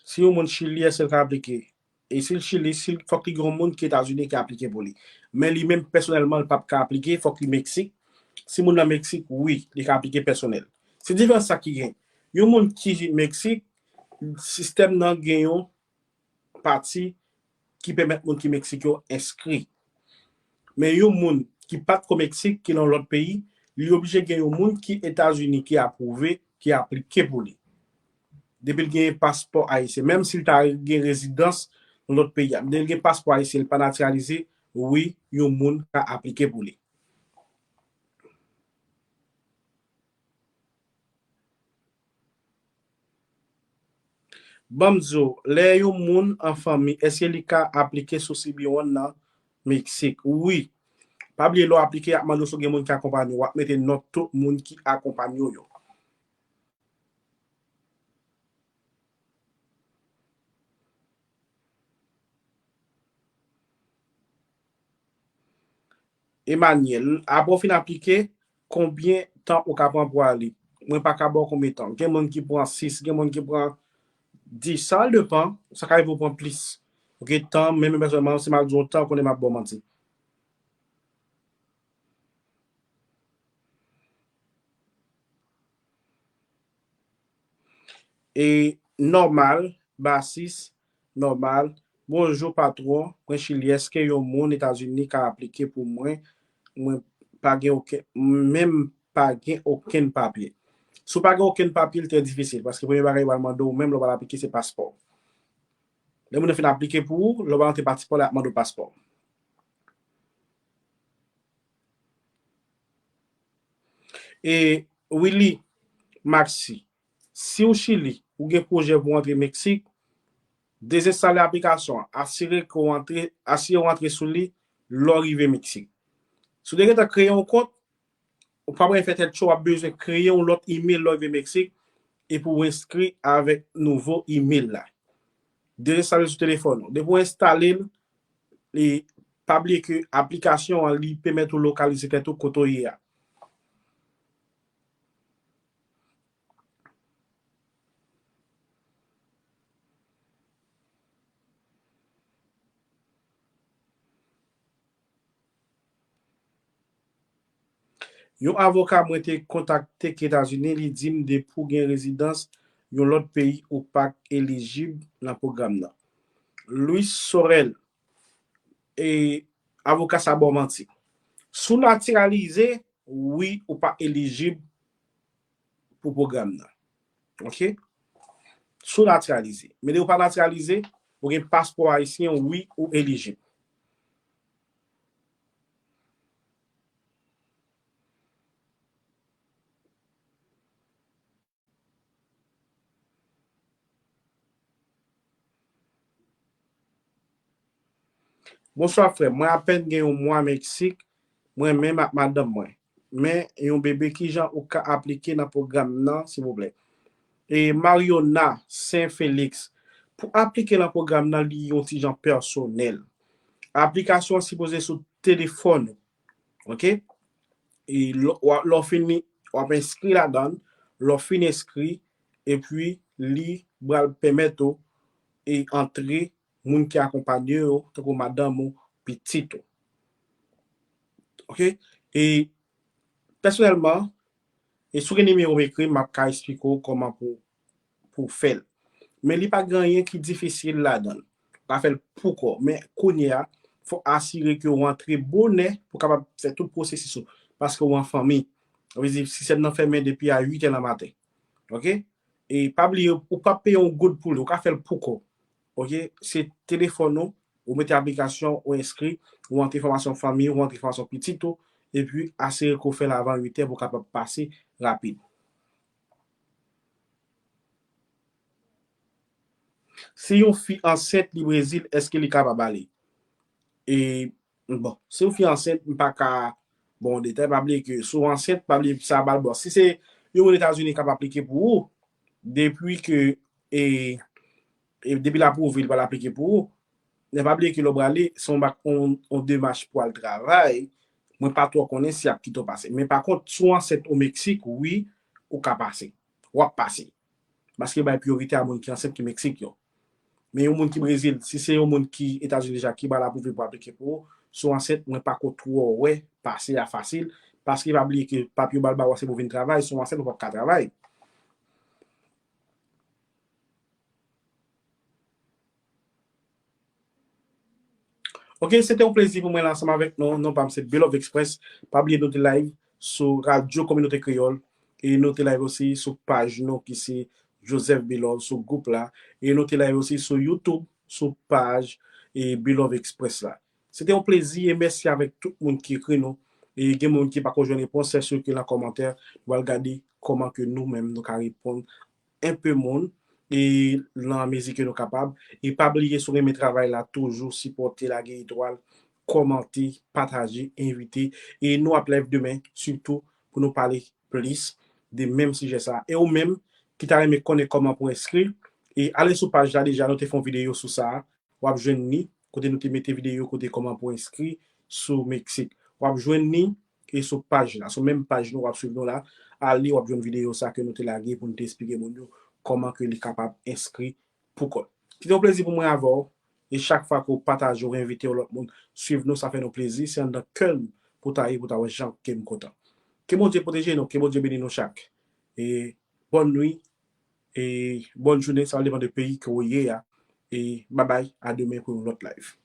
Si yon moun Chili, èske l ka aplike? E si l Chili, si l, fòk li gen yon moun ki Etazini ki aplike pou li. Men li menm pèsonèlman, li p ap ka aplike, fòk li Meksik. Si moun nan Meksik, wi, li ka aplike pèsonèl. Se diferans sa ki gen. Yon moun ki Meksik, sistèm nan gen yon pati ki pèmèt moun ki Meksik yo enskri. Men yon moun ki pa t ko Meksik, ki nan lòt peyi, li oblije gen yon moun ki Etazini ki apwouve, ki aplike pou li. Depi l gen paspò ayisyen, menm si l ta gen rezidans nan lòt peyi a, men depi l gen paspò ayisyen, li pa natiralize, wi, yon moun ka aplike pou li. Ban m di w, lè yon moun an fanmi, èske li ka aplike sou C B One nan Meksik? Wi. Pa bliye, lè w aplike, y ap mande w si w gen moun ki akonpanye w. W ap mete non tout moun ki akonpanye w yo. Emmanuel, apre w fin aplike, konbyen tan ou ka pran pou ale? Mwen pa ka ba w konbyen tan. Gen moun ki pran sis, gen moun ki pran dis, sa depann, sa ka rive w pran plis. Oke, tan, men mwen pèsonèlman, si m al di w tan, ou konnen m ap ba w manti. E nòmal, basis, nòmal. Bonjou, patwon. Mwen Chili. Èske yon moun Etazini ka aplike pou mwen? Mwen pa gen okenn, menm pa gen okenn papye. Si w pa gen okenn papye, li trè difisil, paske premye bagay yo pral mande w menm lè w pral aplike, se paspò. Lè moun nan fin aplike pou ou, lè w pral antre paspò la, y ap mande w paspò. E Willy Maxi, si w Chili, ou gen pwojè pou w antre Meksik, dezenstale aplikasyon an, asire ke w antre, asire w antre sou li lè w rive Meksik. Si w te gentan kreye yon kont, ou pa bezwen fè tèt cho, w ap bezwen kreye yon lòt imèl lè w rive Meksik, epi w enskri avèk nouvo imèl la. Dezenstale l sou telefòn ou. Depi w enstale l, e pa bliye ke aplikasyon an, li pèmèt ou lokalize tèt ou kote w ye a. Yon avoka mwen te kontakte ki Etazini, li di m depi w gen rezidans yon lòt peyi, ou pa elijib nan pwogram nan. Luis Sorel, e avoka sa ba w manti. Si w natiralize, wi, ou pa elijib pou pwogram nan. Oke? Si w natiralize. Men depi w pa natiralize, ou gen paspò ayisyen, wi, ou elijib. Bonswa frè, mwen apèn gen yon mwa Meksik, mwen menm ak madanm mwen. Men yon bebe, kijan ou ka aplike nan pwogram nan, silvouplè? E Mariona Saint Felix, pou aplike nan pwogram nan, li yon ti jan pèsonèl. Aplikasyon an sipoze sou telefòn ou. Oke? E lè w fini, w ap enskri ladan l, lè w fin enskri, epi li pral pèmèt ou e antre moun ki akonpanye w, tankou madanm ou, pitit ou. Oke? E pèsonèlman, e si w gen nimewo m, ekri m, m ap ka esplike w kòman pou pou w fè l. Men li pa gen anyen ki difisil ladan l. Ou ka fè l pou kò w. Men kounye a, fò w asire ke w antre bonè pou w kapab fè tout pwosesis ou. Paske w an fanmi. Sa vle di, sistèm nan fèmen depi a uit è nan maten. Oke? E pa bliye, ou p ap peye yon goud pou li. Ou ka fè l pou kò w. Oke? Se telefòn ou, ou mete aplikasyon, ou enskri, ou antre enfòmasyon fanmi, ou antre enfòmasyon pitit ou, epi asire ke w fè l avan uit è pou w kapab pase rapid. Si yon fi ansent li Brezil, èske li kapab ale? E, bon, si yon fi ansent, m pa ka ba w detay, pa bliye ke si w ansent, pa bliye sa ba l bò. Si se yon moun Etazini k ap aplike pou ou, depi ke, e, e depi l apwouve, li pral aplike pou ou. Men pa bliye ke lè w prale, se yon bak, yon, yon demach pou al travay, mwen pa twò konnen si y ap kite w pase. Men pa kont, si w ansent o Meksik, wi, ou ka pase. W ap pase. Paske yo bay priyorite a moun ki ansent ki Meksik yo. Men yon moun ki Brezil, si se yon moun ki Etazini deja ki ba l apwouve pou aplike pou ou, si w ansent, mwen pa ko twò wè pase a fasil, paske pa bliye ke papye yo ba l ba w a se pou vin travay, si w ansent ou p ap ka travay. Ok, se te yon plezi pou mwen la ansanm avèk nou. Non pa m se Belove Express. Pa bliye nou te live sou Radyo Kominote Kreyòl. E nou te live osi sou paj nou ki se Joseph Belove sou gwoup la. E nou te live osi sou YouTube, sou paj e Belove Express la. Se te yon plezi e mèsi avèk tout moun ki ekri nou. E gen moun ki pako jwenn repons, se sou ke nan kòmantè, nou al gade kòman ke nou menm nou ka reponn enpe moun e nan mezi ke nou kapab. E pa bliye, si w renmen travay la, toujou sipòte, lage etwal, kòmante, pataje, envite. E nou ap live demen, sitou pou nou pale plis de menm sijè sa. E ou menm ki ta renmen konnen kòman pou enskri, e ale sou paj la deja, nou te fè yon videyo sou sa. W ap jwenn li, kote nou te mete videyo kote kòman pou enskri sou Meksik. W ap jwenn li e sou paj la, sou menm paj nou w ap swiv nou la. Ale, w ap jwenn videyo sa ke nou te lage pou nou te esplike moun yo kòman ke li kapab enskri pou kò l. Se te yon plezi pou mwen avè w. E chak fwa ke w pataje, w envite yon lòt moun swiv nou, sa fè nou plezi. Se anndan kè m pou ta ye, pou ta wè jan ke m kontan. Ke Bondye pwoteje nou, ke Bondye beni nou chak. E bòn nwi, e bòn jounen, sa va depann de peyi ke w ye a. E babay, a demen pou yon lòt live.